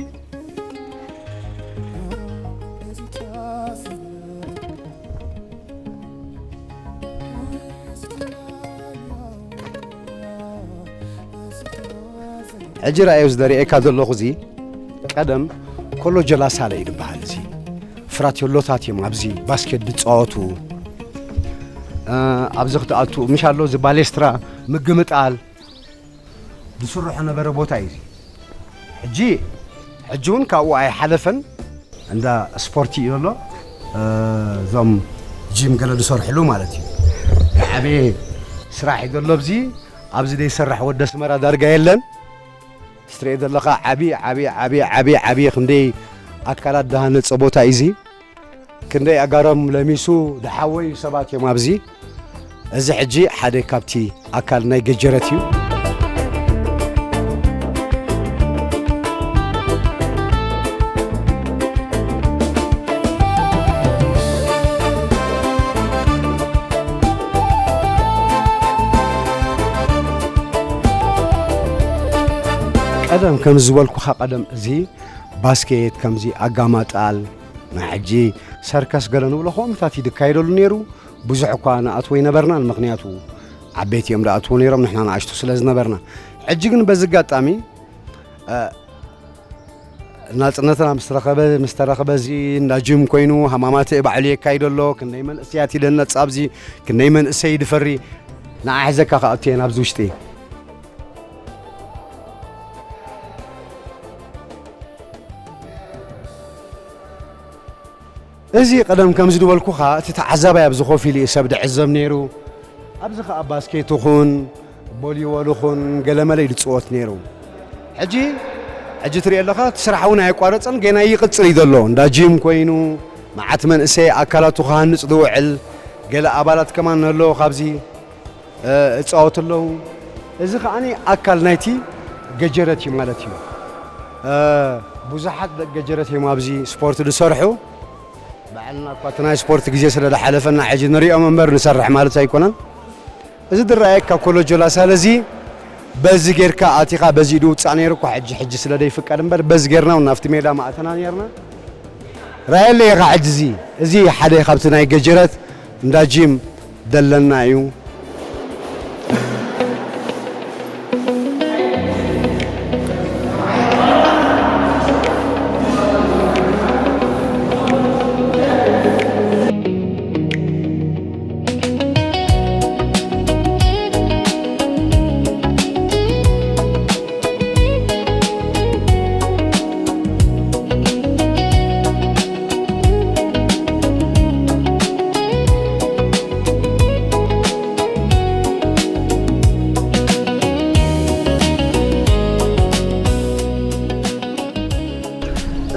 ሕጂ ርኣዮ፣ እዚ ደሪኤካ ዘለኹ እዚ ቀደም ኮሎጀላ ሳለ እዩ ዝበሃል። እዚ ፍራቴሎታት እዮም ኣብዚ ባስኬት ዝጻወቱ። እ፣ ኣብዚ ክትኣቱ ምሽ ኣሎ፣ እዚ ባሌስትራ ምግምጣል ዝስርሖ ነበረ ቦታ እዩ እዚ። ሕጂ፣ ሕጂ እውን ካብኡ ኣይሓለፈን። እንዳ ስፖርቲ እዩ ዘሎ። እ፣ እዞም ጂም ገለ ዝሰርሕሉ ማለት እዩ። ዝዓበየ ስራሕ እዩ ዘሎ ኣብዚ። ኣብዚ ዘይሰርሕ ወዲ ኣስመራ ዳርጋ የለን። ትሪኦ ዘለኻ ዓቢ፣ ዓቢ፣ ዓቢ፣ ዓቢ፣ ዓቢ ክንደይ ኣካላት ዝሃነጸ ቦታ እዩ እዚ። ክንደይ ኣጋሮም ለሚሱ ዝሓወዩ ሰባት እዮም ኣብዚ። እዚ ሕጂ ሓደ ካብቲ ኣካል ናይ ገጀረት እዩ። ቀደም ከም ዝበልኩኻ፣ ቀደም እዚ ባስኬት፣ ከምዚ ኣጋማጣል፣ ናይ ሕጂ ሰርከስ ገለ ንብሎ ከምኡታት እዩ ዝካየደሉ ነይሩ። ብዙሕ እኳ ንኣትዎ ኣይነበርናን፣ ምኽንያቱ ዓበይቲ እዮም ዝኣትዉ ነይሮም፣ ንሕና ንኣሽቱ ስለ ዝነበርና። ሕጂ ግን በዚ ኣጋጣሚ፣ እ፣ ናጽነትና ምስ ተረኸበ፣ ምስ ተረኸበ፣ እዚ እንዳ ጂም ኮይኑ፣ ሃማማተ ባዕሉ የካይዶ ኣሎ። ክንደይ መንእሰያት ይደነጽ ኣብዚ፣ ክንደይ መንእሰይ ይድፈሪ። ንዓ ሒዘካ ክኣቱ እየ ናብዚ ውሽጢ። እዚ ቀደም ከምዚ ዝበልኩኻ፣ እቲ ተዓዛባይ ኣብዚ ኮፍ ኢሉ እዩ ሰብ ዝዕዘብ ነይሩ። ኣብዚ ኸኣ ባስኬት ይኹን፣ ቦሊቦል ይኹን፣ ገለመለ እዩ ዝጽወት ነይሩ። ሕጂ፣ ሕጂ ትሪኦ ኣለኻ፣ እቲ ስራሕ እውን ኣየቋረጸን፣ ገና ይቕጽል እዩ ዘሎ። እንዳ ጂም ኮይኑ፣ መዓት መንእሰይ ኣካላቱ ክሃንጽ ዝውዕል፣ ገለ ኣባላት ከማን ኣለዎ ካብዚ። እ፣ እጻወቱ ኣለዉ። እዚ ከኣኒ ኣካል ናይቲ ገጀረት እዩ ማለት እዩ። እ፣ ብዙሓት ደቂ ገጀረት እዮም ኣብዚ ስፖርት ዝሰርሑ። ባዕልና እኳ እቲ ናይ ስፖርት ግዜ ስለ ዝሓለፈና ሕጂ ንሪኦም እምበር ንሰርሕ ማለት ኣይኮነን። እዚ ዝረኣየካ ኮሎጆ ላሳለ እዚ በዚ ጌርካ ኣቲኻ በዚ ኢዱ ውጻእ ነይሩ እኳ ሕጂ፣ ሕጂ ስለ ዘይፍቀድ እምበር በዚ ጌርና እውን ናብቲ ሜዳ ምኣተና ነርና። ራእየለይ ኢኻ ሕጂ እዚ፣ እዚ ሓደ ካብቲ ናይ ገጀረት እንዳ ጂም ዘለና እዩ።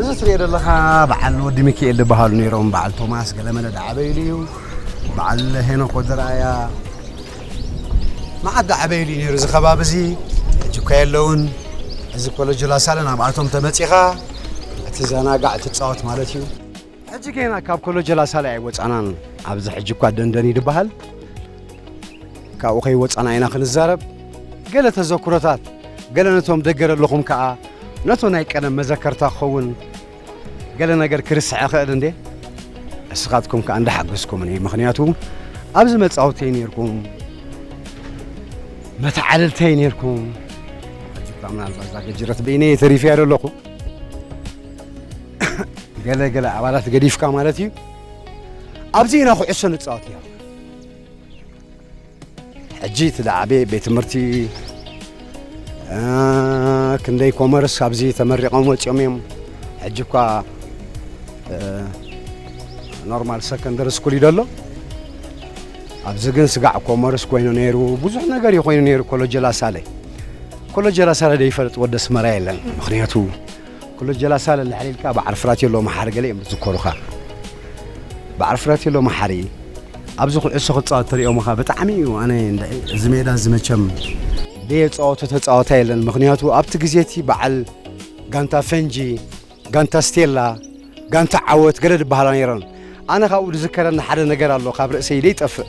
እዚ ትሪኦ ዘለኻ በዓል ወዲ ሚካኤል ዝበሃሉ ነይሮም፣ በዓል ቶማስ ገለመለ ዝዓበይሉ እዩ። በዓል ሄኖክ ወዲ ራእያ መዓት ዝዓበይሉ እዩ ነይሩ እዚ ከባቢ እዚ። ሕጂ እኳ የለውን። እዚ ኮለጅ ላሳለ ናብኣቶም ተመጺኻ ትዘናጋዕ ትጻወት ማለት እዩ። ሕጂ ጌና ካብ ኮለጅ ላሳለ ኣይወጻናን። ኣብዚ ሕጂ እኳ ደንደን እዩ ዝበሃል። ካብኡ ከይወጻና ኢና ክንዛረብ። ገለ ተዘክሮታት፣ ገለ ነቶም ደገ ዘለኹም ከኣ ነቶ ናይ ቀደም መዘከርታ ክኸውን ገለ ነገር ክርስዕ እኽእል እንዴ? እስኻትኩም ከኣ እንዳሓገዝኩምኒ፣ ምኽንያቱ ኣብዚ መጻወተይ ነይርኩም፣ መተዓልልተይ ነይርኩም። ሕጂ እኳ ምናልባት እዛ ገጅረት በይነይ ተሪፈያ ዘለኹ። ገለ ገለ ኣባላት ገዲፍካ ማለት እዩ። ኣብዚ ኢና ኩዕሶ ንጻወት ነይርና። ሕጂ እቲ ዝዓበየ ቤት ትምህርቲ፣ እ፣ ክንደይ ኮመርስ ኣብዚ ተመሪቖም ወጺኦም እዮም። ሕጂ እኳ፣ እ፣ ኖርማል ሰከንደሪ ስኩል እዩ ዘሎ። ኣብዚ ግን ስጋዕ ኮመርስ ኮይኑ ነይሩ፣ ብዙሕ ነገር እዩ ኮይኑ ነይሩ ኮለጀ ላሳለ። ኮለጀ ላሳለ ዘይፈልጥ ወዲ ኣስመራ የለን። ምኽንያቱ ኮለጅ ላሳለ እንድሕር ኢልካ በዓል ፍራቴሎ መሓሪ ገለ እዮም ዝዝከሩኻ። በዓል ፍራቴሎ መሓሪ ኣብዚ ኩዕሶ ክጻወት ተሪኦምኻ ብጣዕሚ እዩ። ኣነ እንድዒ እዚ ሜዳ እዚ መቸም ደየጻወቶ ተጻዋታይ የለን። ምኽንያቱ ኣብቲ ግዜ እቲ በዓል ጋንታ ፈንጂ፣ ጋንታ ስቴላ፣ ጋንታ ዓወት ገለ ዝበሃላ ነይረን። ኣነ ካብኡ ዝዝከረኒ ሓደ ነገር ኣሎ፣ ካብ ርእሰይ ደይጠፍእ።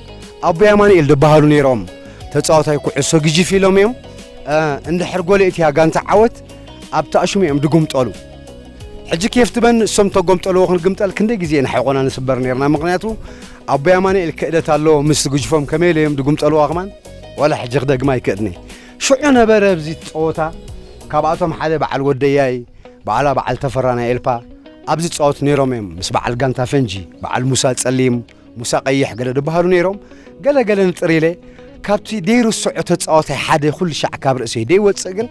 ኣቦይ ኣማኑኤል ዝበሃሉ ነይሮም፣ ተጻዋታይ ኩዕሶ ግጅፍ ኢሎም እዮም። እ፣ እንድሕር ጎለ እቲያ ጋንታ ዓወት ኣብቲ ኣሽሙ እዮም ድጉምጠሉ። ሕጂ ኬፍ ትበን እሶም ተጎምጠልዎ ክንግምጠል ክንደይ ግዜ ንሕቆና ንስበር ነይርና። ምኽንያቱ ኣቦይ ኣማኑኤል ክእደት ኣለዎ፣ ምስ ግጅፎም ከመይ ኢለ እዮም ድጉምጠልዋ ከማን ዋላ ሕጂ ክደግማ ኣይክእድኒ። ሽዑ ነበረ ኣብዚ ጸወታ፣ ካብኣቶም ሓደ በዓል ወደያይ፣ በዓላ በዓል ተፈራ ናይ ኤልፓ ኣብዚ ጸወት ነይሮም እዮም። ምስ በዓል ጋንታ ፈንጂ፣ በዓል ሙሳ ጸሊም፣ ሙሳ ቀይሕ ገለ ዝበሃሉ ነይሮም። ገለ ገለ ንጥር ኢለ ካብቲ ደይርስዖ ተጻዋታይ ሓደ ኩሉ ሻዕ ካብ ርእሰይ ደይወጽእ ግን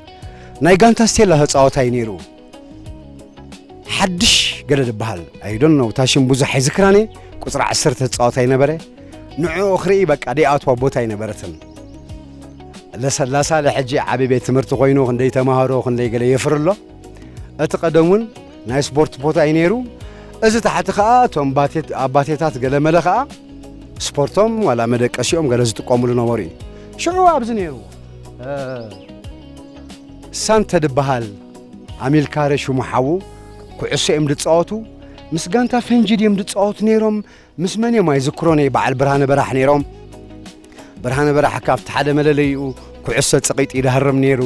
ናይ ጋንታ ስቴላ ተጻዋታይ ነይሩ። ሓድሽ ገለ ዝበሃል፣ I don't know፣ እታ ሽም ብዙሕ ኣይዝክራን እየ። ቁጽሪ ዓሰርተ ተጻዋታይ ነበረ። ንዕኡ ክርኢ በቃ ደይኣትዋ ቦታ ኣይነበረትን። ለሰ-፣ ላሳለ ሕጂ ዓቢ ቤት ትምህርቲ ኮይኑ ክንደይ ተማሃሮ ክንደይ ገለ የፍሪ ኣሎ። እቲ ቀደም እውን ናይ ስፖርት ቦታ እዩ ነይሩ። እዚ ታሕቲ ከኣ እቶም ባቴት-፣ ኣባቴታት ገለ መለ ከኣ ስፖርቶም ዋላ መደቀሲኦም ገለ ዝጥቀሙሉ ነበሩ እዩ። ሽዑ ኣብዚ ነይሩ፣ እ፣ ሳንተ ዝበሃል ኣሚልካረ ሽሙ ሓዉ ኩዕሶ እዮም ዝጻወቱ። ምስ ጋንታ ፈንጂ ድዮም ዝጻወቱ ነይሮም? ምስ መን እዮም ኣይዝክሮን እየ። በዓል ብርሃነ በራሕ ነይሮም። ብርሃነ በራሕ ካብቲ ሓደ መለለይኡ ኩዕሶ ጽቒጥ ይዳህርም ነይሩ።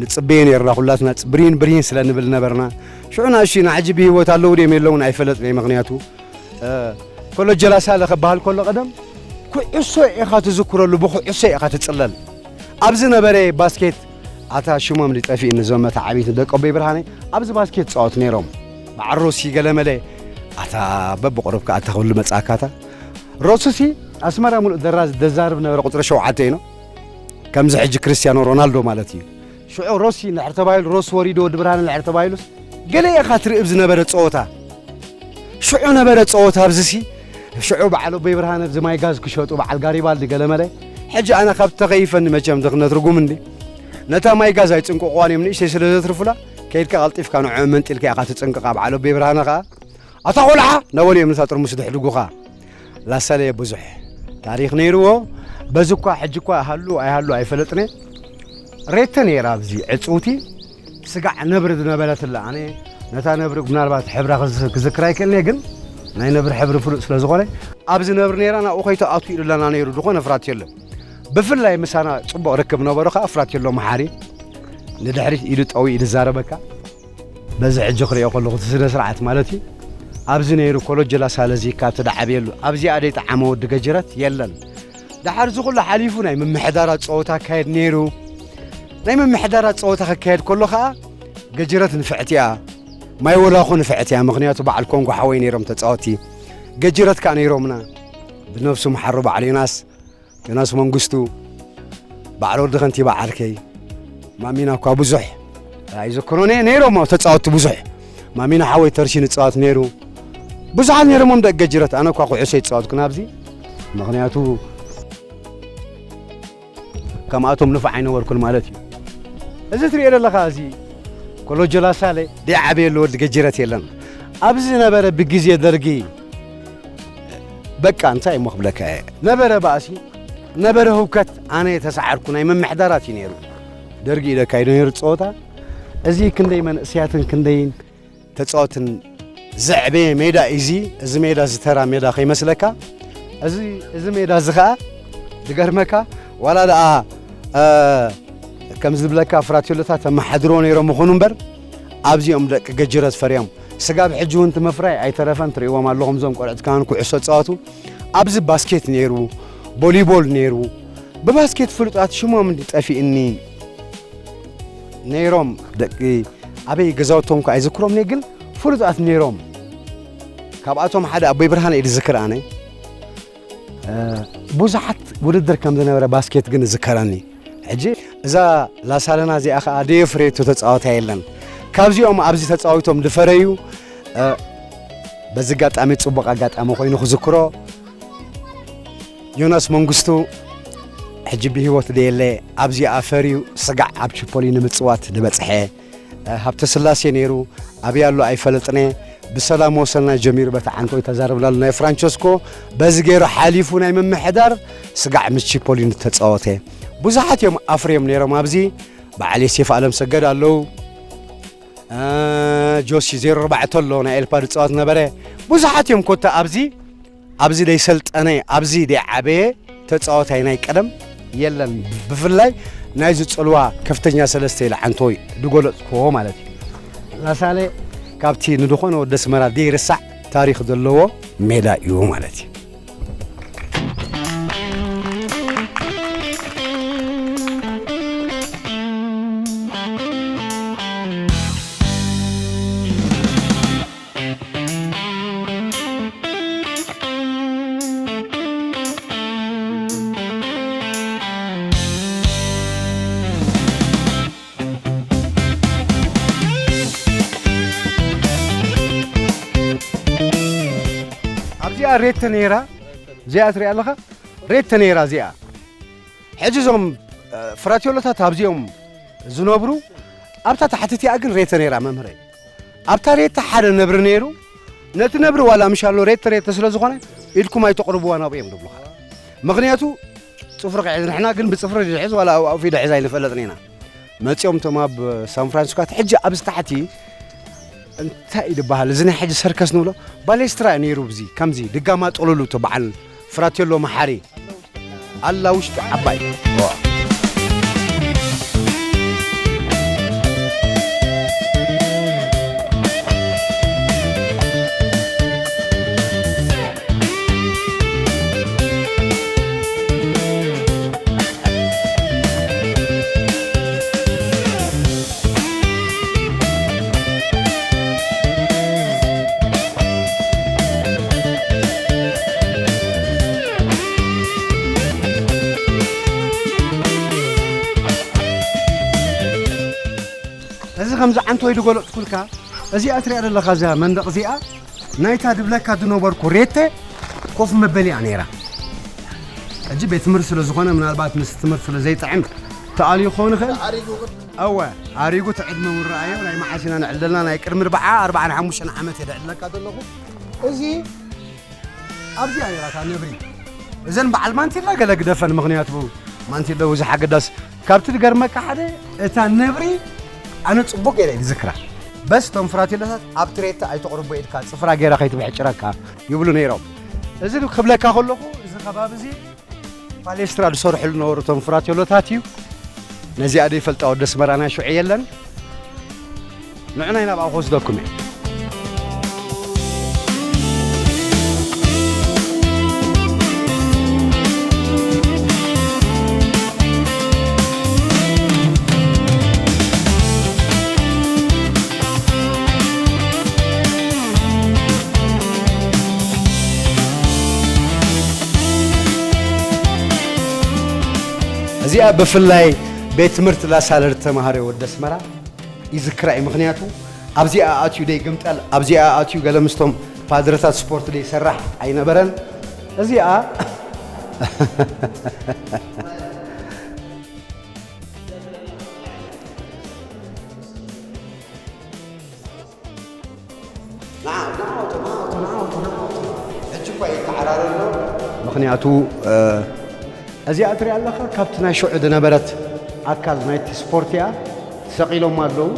ንጽበዮ ነይርና ኩላትና፣ ጽ-፣ ብሪን ብሪን ስለ ንብል ነበርና። ሽዑ ንኣሽቱ ኢና፣ ሕጂ ብህይወት ኣለዉ ድዮም የለዉን ኣይፈለጥን እየ። ምኽንያቱ፣ እ፣ ኮለጀ ላሳለ ክበሃል ከሎ ቀደም ኩዕሶ ኢኻ ትዝክረሉ፣ ብኩዕሶ ኢኻ ትጽለል። ኣብዚ ነበረ ባስኬት፣ ኣታ ሽሞም ድጠፊእኒ፣ እዞም መተዓብይቲ ደቂ ኣቦይ ብርሃነ ኣብዚ ባስኬት ጻወት ነይሮም። በዓል ሮሲ ገለመለ፣ ኣታ በብቁሩብ ከኣ ተኽብሉ መጻእካታ። ሮሱሲ ኣስመራ ሙሉእ ደራ-፣ ደዛርብ ነበረ፣ ቁጽሪ ሸውዓተ ኢኖ። ከምዚ ሕጂ ክርስቲያኖ ሮናልዶ ማለት እዩ። ሽዑ ሮሲ እንድሕር ተባሂሉ፣ ሮስ ወሪዶ ወዲ ብርሃነ እንድሕር ተባሂሉስ፣ ገለ ኢኻ ትርኢ ብዝነበረ ጸወታ። ሽዑ ነበረ ጸወታ ኣብዚሲ። ሽዑ በዓል ኣቦይ ብርሃነ ኣብዚ ማይ ጋዝ ክሸጡ፣ በዓል ጋሪባልዲ ገለመለ። ሕጂ ኣነ ካብ ተኸይፈኒ መቸም ድኽነት ርጉም እንዲ። ነታ ማይ ጋዝ ኣይጽንቅቕዋን እዮም፣ ንእሽተይ ስለ ዘትርፉላ፣ ከይድካ ቀልጢፍካ ንዕኦም መንጢልካ ኢኻ ትጽንቅቓ። በዓል ኣቦይ ብርሃነ ከኣ፣ ኣታ ቆልዓ! ናበሉ እዮም ነታ ጥርሙስ ድሕድጉኻ። ላሳለየ ብዙሕ ታሪኽ ነይርዎ። በዚ እኳ ሕጂ እኳ ሃሉ ኣይሃሉ ኣይፈለጥነ። ሬተ ነይራ ኣብዚ ዕጽውቲ ስጋዕ ነብሪ ዝነበረትላ። ኣነ ነታ ነብሪ ምናልባት ሕብራ ክዝ-፣ ክዝክራ ኣይክእልነ፣ ግን ናይ ነብሪ ሕብሪ ፍሉጥ ስለ ዝኾነ ኣብዚ ነብሪ ነይራ ናብኡ ከይተኣቱ ኢሉላና ነይሩ። ዝኾነ ፍራት የለን። ብፍላይ ምሳና ጽቡቕ ርክብ ነበሮ ከኣ ፍራት የሎ መሓሪ ንድሕሪት ኢዱ ጠዊ ኢዱ ዛረበካ። በዚ ሕጂ ክሪኦ ከለኹ እቲ ስነ ስርዓት ማለት እዩ። ኣብዚ ነይሩ ኮሎጅ ላሳለ እዚ ካብቲ ደዓብየሉ ኣብዚኣ ደይጠዓመ ወዲ ገጅረት የለን። ደሓር እዚ ኩሉ ሓሊፉ ናይ ምምሕዳራት ጸወታ ኣካየድ ነይሩ። ናይ ምምሕዳራት ጸወታ ክካየድ ከሎ ኸኣ ገጅረት ንፍዕቲ እያ፣ ማይ ወላኹ ንፍዕቲ እያ። ምኽንያቱ በዓል ኮንጎ ሓወይ ነይሮም ተጻወቲ። ገጅረት ከኣ ነይሮምና። ብነፍሱ መሓሩ በዓል ዮናስ፣ ዮናስ መንግስቱ፣ በዓል ወዲ ከንቲባ ዓርከይ፣ ማሚና እኳ ብዙሕ ኣይዝክሮን እየ። ነይሮም ኣብ ተጻወትቲ ብዙሕ። ማሚና ሓወይ ተርሺ ንጻወት ነይሩ። ብዙሓት ነይሮም ደቂ ገጅረት። ኣነ እኳ ኩዕሶ ይጻወትኩ ናብዚ። ምኽንያቱ ከምኣቶም ንፉዕ ኣይነበርኩን ማለት እዩ። እዚ ትሪኦ ዘለኻ እዚ ኮሎጆ ላሳለ ደይዓበየሉ ወዲ ገጅረት የለን። ኣብዚ ነበረ ብግዜ ደርጊ በቃ እንታይ እሞ ክብለካ እየ። ነበረ ባእሲ፣ ነበረ ህውከት፣ ኣነ ተሰዓርኩ ናይ ምምሕዳራት እዩ ነይሩ። ደርጊ እዩ ለካይዶ ነይሩ ጸወታ። እዚ ክንደይ መንእሰያትን ክንደይን ተጻወትን ዘዕበየ ሜዳ እዩ እዚ። እዚ ሜዳ እዚ ተራ ሜዳ ከይመስለካ። እዚ፣ እዚ ሜዳ እዚ ኸኣ ዝገርመካ ዋላ ደኣ፣ እ፣ ከም ዝብለካ ፍራትዮሎታት ተመሓድሮ ነይሮም ይኹኑ እምበር ኣብዚኦም ደቂ ገጅረት ፈርዮም። ስጋብ ሕጂ እውን እቲ ምፍራይ ኣይተረፈን። ትርእይዎም ኣለኹም እዞም ቆልዑት ከማን ኩዕሶ ጻወቱ። ኣብዚ ባስኬት ነይሩ፣ ቦሊቦል ነይሩ። ብባስኬት ፍሉጣት ሽሞም እንዲ ጠፊእኒ ነይሮም። ደቂ ኣበይ ገዛውቶም ከ ኣይዝክሮም እየ፣ ግን ፍሉጣት ነይሮም። ካብኣቶም ሓደ ኣቦይ ብርሃነ እየ ዝዝክር ኣነ። እ፣ ብዙሓት ውድድር ከም ዝነበረ ባስኬት ግን እዝከረኒ። ሕጂ እዛ ላሳለና እዚኣ ኸኣ ደየፍረየቶ ተጻዋታይ የለን። ካብዚኦም ኣብዚ ተጻዊቶም ዝፈረዩ፣ እ፣ በዚ ኣጋጣሚ ጽቡቕ ኣጋጣሚ ኮይኑ ክዝክሮ፣ ዮናስ መንግስቱ ሕጂ ብህይወት ደየለ፣ ኣብዚኣ ፈርዩ ስጋዕ ኣብ ቺፖሊ ንምጽዋት ዝበጽሐ፣ ሃብተ ስላሴ ነይሩ፣ ኣበይ ኣሎ ኣይፈለጥነ። ብሰላም ወሰና ጀሚሩ በቲ ዓንቶይ ተዛረብና ኣሎ። ናይ ፍራንቸስኮ በዚ ገይሩ ሓሊፉ ናይ ምምሕዳር ስጋዕ ምስ ቺፖሊኒ ተጻወተ። ብዙሓት እዮም ኣፍርዮም ነይሮም ኣብዚ። በዓል ዮሴፍ ኣለም ሰገድ ኣለዉ። እ፣ ጆሲ ዜሮ ኣርባዕተ ኣሎ፣ ናይ ኤልፓ ዝጻወት ነበረ። ብዙሓት እዮም ኮታ ኣብዚ፣ ኣብዚ ደይሰልጠነ፣ ኣብዚ ደይዓበየ ተጻዋታይ ናይ ቀደም የለን። ብፍላይ ናይዚ ጽልዋ ከፍተኛ ሰለስተ ኢለ ዓንቶይ ዝገለጽክዎ ማለት እዩ። ላሳለ ካብቲ ንድኾነ ወደ ኣስመራ ደይርሳዕ ታሪኽ ዘለዎ ሜዳ እዩ ማለት እዩ። ኣብዚኣ ሬት ተነይራ፣ እዚኣ ትሪኣ ኣለኻ? ሬት ተነይራ እዚኣ። ሕጂ እዞም፣ እ፣ ፍራትዮሎታት ኣብዚኦም ዝነብሩ፣ ኣብታ ታሕቲ እቲኣ ግን ሬት ተነይራ መምህረይ። ኣብታ ሬት ሓደ ነብሪ ነይሩ። ነቲ ነብሪ ዋላ ምሻሎ ሬት ሬት ስለ ዝኾነ ኢድኩም ኣይተቕርብዋ ናብኡ እዮም ዝብሉኻ። ምኽንያቱ ጽፍሪ ክሕዝ፣ ንሕና ግን ብጽፍሪ ድሕዝ ዋላ ኣብ ኣውፊ ድሕዝ ኣይንፈልጥን ኢና። መጺኦም እቶም ኣብ ሳን ፍራንሲስኮ ሕጂ ኣብዚ ታሕቲ እንታይ እዩ ዝበሃል? እዚ ናይ ሕጂ ሰርከስ ንብሎ ባሌስትራ እዩ ነይሩ። ብዚ ከምዚ ድጋማ ጥሉሉ እቲ በዓል ፍራቴሎ መሓሪ ኣላ ውሽጢ ዓባይ። እዚ ከምዚ ዓንቶይ ዝገለጽኩልካ፣ እዚኣ ትሪኣ ዘለኻ እዛ መንደቕ እዚኣ፣ ናይታ ድብለካ ዝነበርኩ ሬቴ ኮፍ መበሊኣ ነይራ። ሕጂ ቤት ትምህርቲ ስለ ዝኾነ፣ ምናልባት ምስ ትምህርቲ ስለ ዘይጥዕም ተኣልዩ ክኸውን ይኽእል። ኣሪጉ ግን። እወ፣ ኣሪጉ፣ እቲ ዕድመ እውን ረኣዮ። ናይ መዓስ ኢና ንዕለልና? ናይ ቅድሚ ኣርብዓ፣ ኣርብዓን ሓሙሽተን ዓመት እየ ዘዕልለካ ዘለኹ። እዚ ኣብዚኣ ነይራ እታ ነብሪ። እዘን በዓል ማንቲላ ገለ ግደፈን፣ ምኽንያቱ ማንቲላ ብዙሕ ኣገዳሲ። ካብቲ ዝገርመካ ሓደ፣ እታ ነብሪ ኣነ ጽቡቕ ገይረ እየ ዝዝክራ። በስ እቶም ፍራቴሎታት ኣብ ትሬታ ኣይተቕርቦ ኢድካ፣ ጽፍራ ገይራ ከይትብሕጭረካ ይብሉ ነይሮም። እዚ ክብለካ ከለኹ፣ እዚ ከባቢ እዚ ፓሌስትራ ዝሰርሕሉ ነበሩ እቶም ፍራቴሎታት እዩ። ነዚኣ ዘይፈልጣ ወዲ ኣስመራ ናይ ሽዑ የለን። ንዑ ናይ ናብኣ ክወስደኩም እየ። እዚኣ ብፍላይ ቤት ትምህርቲ ላሳለር ተማሃሮ ወዲ ኣስመራ ይዝክራ እዩ። ምኽንያቱ ኣብዚኣ ኣትዩ ደይ ግምጠል፣ ኣብዚኣ ኣትዩ ገለ ምስቶም ፓድረታት ስፖርት ደይ ሰራሕ ኣይነበረን። እዚኣ ንዓ፣ ንዓ፣ ንዓ፣ ንዓ፣ ንዓ። ሕጂ እኳ ይተዓራረ ኣሎ። ምኽንያቱ፣ እ፣ እዚኣ ትሪኣ ኣለኻ፣ ካብቲ ናይ ሽዑ ዝነበረት ኣካል ናይቲ ስፖርት እያ። ሰቒሎም ኣለዉ።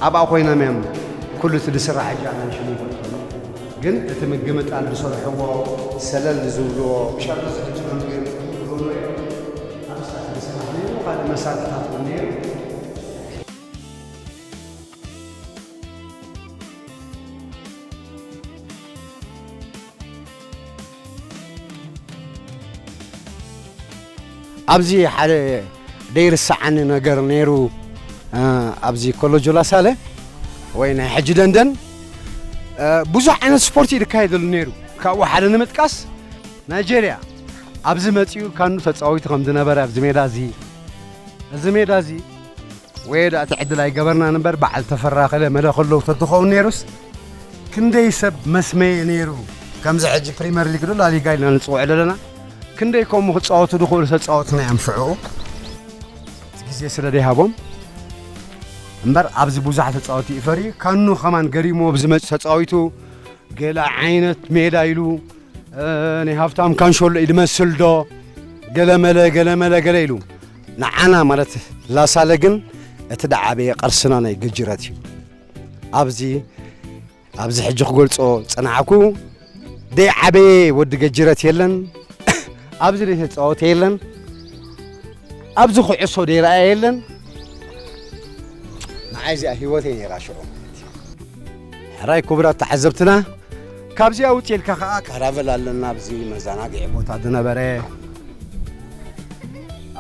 ኣብኣ ኮይኖም እዮም ኩሉ እቲ ዝስራሕ ሕጂ ኣናንሽን ይፈልጡ። ግን እቲ ምግምጣል ዝሰርሕዎ፣ ሰለል ዝብልዎ፣ ብሻርነስ ሕጂ መምገቢ ዝብልዎ፣ ኣብ ስራሕ ዝስራሕ ነይሩ፣ ካልእ መሳርሕታት እውን ነይሩ። ኣብዚ ሓደ ዘይርስዓኒ ነገር ነይሩ፣ እ፣ ኣብዚ ኮሎጆ ላሳለ ወይ ናይ ሕጂ ደንደን፣ እ፣ ብዙሕ ዓይነት ስፖርት እዩ ዝካየደሉ ነይሩ። ካብኡ ሓደ ንምጥቃስ ናይጄርያ ኣብዚ መጺኡ ካኑ ተጻዊቱ ከም ዝነበረ ኣብዚ ሜዳ እዚ፣ እዚ ሜዳ እዚ ወይ ደኣ እቲ ዕድል ኣይገበርናን እምበር፣ በዓል ተፈራ ከለ መለ ከለዉ ተትኸውን ነይሩስ፣ ክንደይ ሰብ መስመየ ነይሩ። ከምዚ ሕጂ ፕሪመር ሊግ ዶ ላሊጋ ኢልና ንጽውዖ ዘለና፣ ክንደይ ከምኡ ክጻወቱ ዝኽእሉ ተጻወትና እዮም ሽዑ። እቲ ግዜ ስለ ዘይሃቦም፣ እምበር ኣብዚ ብዙሕ ተጻወቲ ይፈሪ። ካኑ ከማን ገሪሞ ብዝመጽእ ተጻዊቱ ገለ ዓይነት ሜዳ ኢሉ፣ እ፣ ናይ ሃፍታም ካንሾሎ እዩ ዝመስል ዶ? ገለመለ፣ ገለመለ፣ ገለ ኢሉ። ንዓና ማለት ላሳለ ግን እቲ ደዓበየ ቅርስና ናይ ገጅረት እዩ። ኣብዚ፣ ኣብዚ ሕጂ ክገልጾ ጸናዕኩ፣ ደይ ዓበየ ወዲ ገጅረት የለን። ኣብዚ ደይ ተጻወተ የለን። ኣብዚ ኩዕሶ ደይ ረኣየ የለን። ንዓይ እዚኣ ህይወተይ ነይራ ሽዑ። ሕራይ ክቡራት ተዓዘብትና፣ ካብዚኣ ውጽእ ኢልካ ከኣ ካራቨል ኣለና፣ ኣብዚ መዘናግዒ ቦታ ዝነበረ።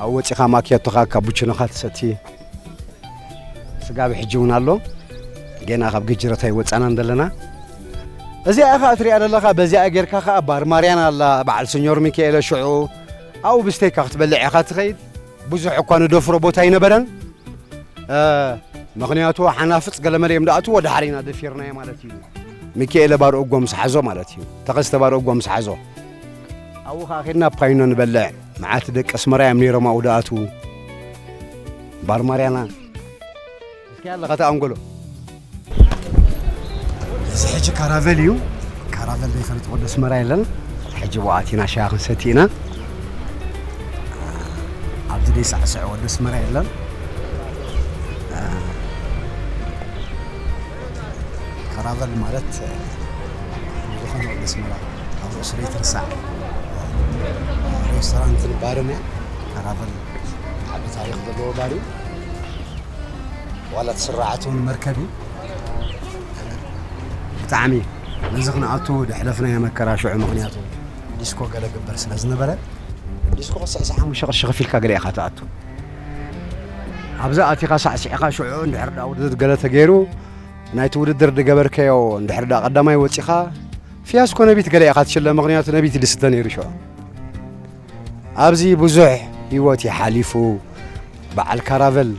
ኣብኡ ወጺኻ ማኪያቶኻ ካቡችኖኻ ትሰቲ። ስጋብ ሕጂ እውን ኣሎ። ጌና ካብ ገጅረት ኣይወጻናን ዘለና። እዚኣ ኢኻ እትሪኣ ዘለኻ፣ በዚኣ ጌርካ ኸኣ ባር ማርያን ኣላ፣ በዓል ስኞር ሚካኤለ ሽዑ ኣብኡ ብስተይካ ክትበልዕ ኢኻ ትኸይድ። ብዙሕ እኳ ንደፍሮ ቦታ ኣይነበረን። እ፣ ምኽንያቱ ሓናፍጽ ገለመለ እዮም ደኣትዎ፣ ደሓር ኢና ደፊርናዮ ማለት እዩ። ሚካኤለ ባር እጎ ምስ ሓዞ ማለት እዩ። ተኸስተ ባር እጎ ምስ ሓዞ። ኣብኡ ኸኣ ኬድና ፓይኖ ንበልዕ። መዓት ደቂ ኣስመራ እዮም ነይሮም ኣብኡ ደኣትዉ። ባር ማርያና። እስኪ ኣለኻ ተኣንጎሎ። እዚ ሕጂ ካራቨል እዩ። ካራቨል ዘይፈልጥ ወዲ ኣስመራ የለን። ሕጂ ብኡ ኣቲና ሻሂ ክንሰቲ ኢና። ኣብዚ ዘይሳዕስዕ ወዲ ኣስመራ የለን። ካራቨል ማለት ዝኾነ ወዲ ኣስመራ ኣብ ርእሱ ዘይትርሳዕ ሬስቶራንትን ባርን እያ። ካራቨል ዓቢ ታሪኽ ዘለዎ ባር እዩ። ዋላ እቲ ስራዓት እውን መርከብ እዩ። ብጣዕሚ ነዚ ክንኣቱ ደሕለፍናዮ መከራ ሽዑ፣ ምኽንያቱ ዲስኮ ገለ ግበር ስለ ዝነበረ፣ ዲስኮ ክስዕስዕ ሓሙሽተ ቅርሺ ከፊልካ ገለ ኢኻ ትኣቱ። ኣብዛ ኣቲኻ ሳዕሲዕኻ ሽዑ እንድሕር ደኣ ውድድር ገለ ተገይሩ፣ ናይቲ ውድድር ዝገበርከዮ እንድሕር ደኣ ቀዳማይ ወጺኻ፣ ፊያስኮ ነቢት ገለ ኢኻ ትሽለም፣ ምኽንያቱ ነቢት ይድስተ ነይሩ ሽዑ። ኣብዚ ብዙሕ ህይወት እዩ ሓሊፉ። በዓል ካራቨል፣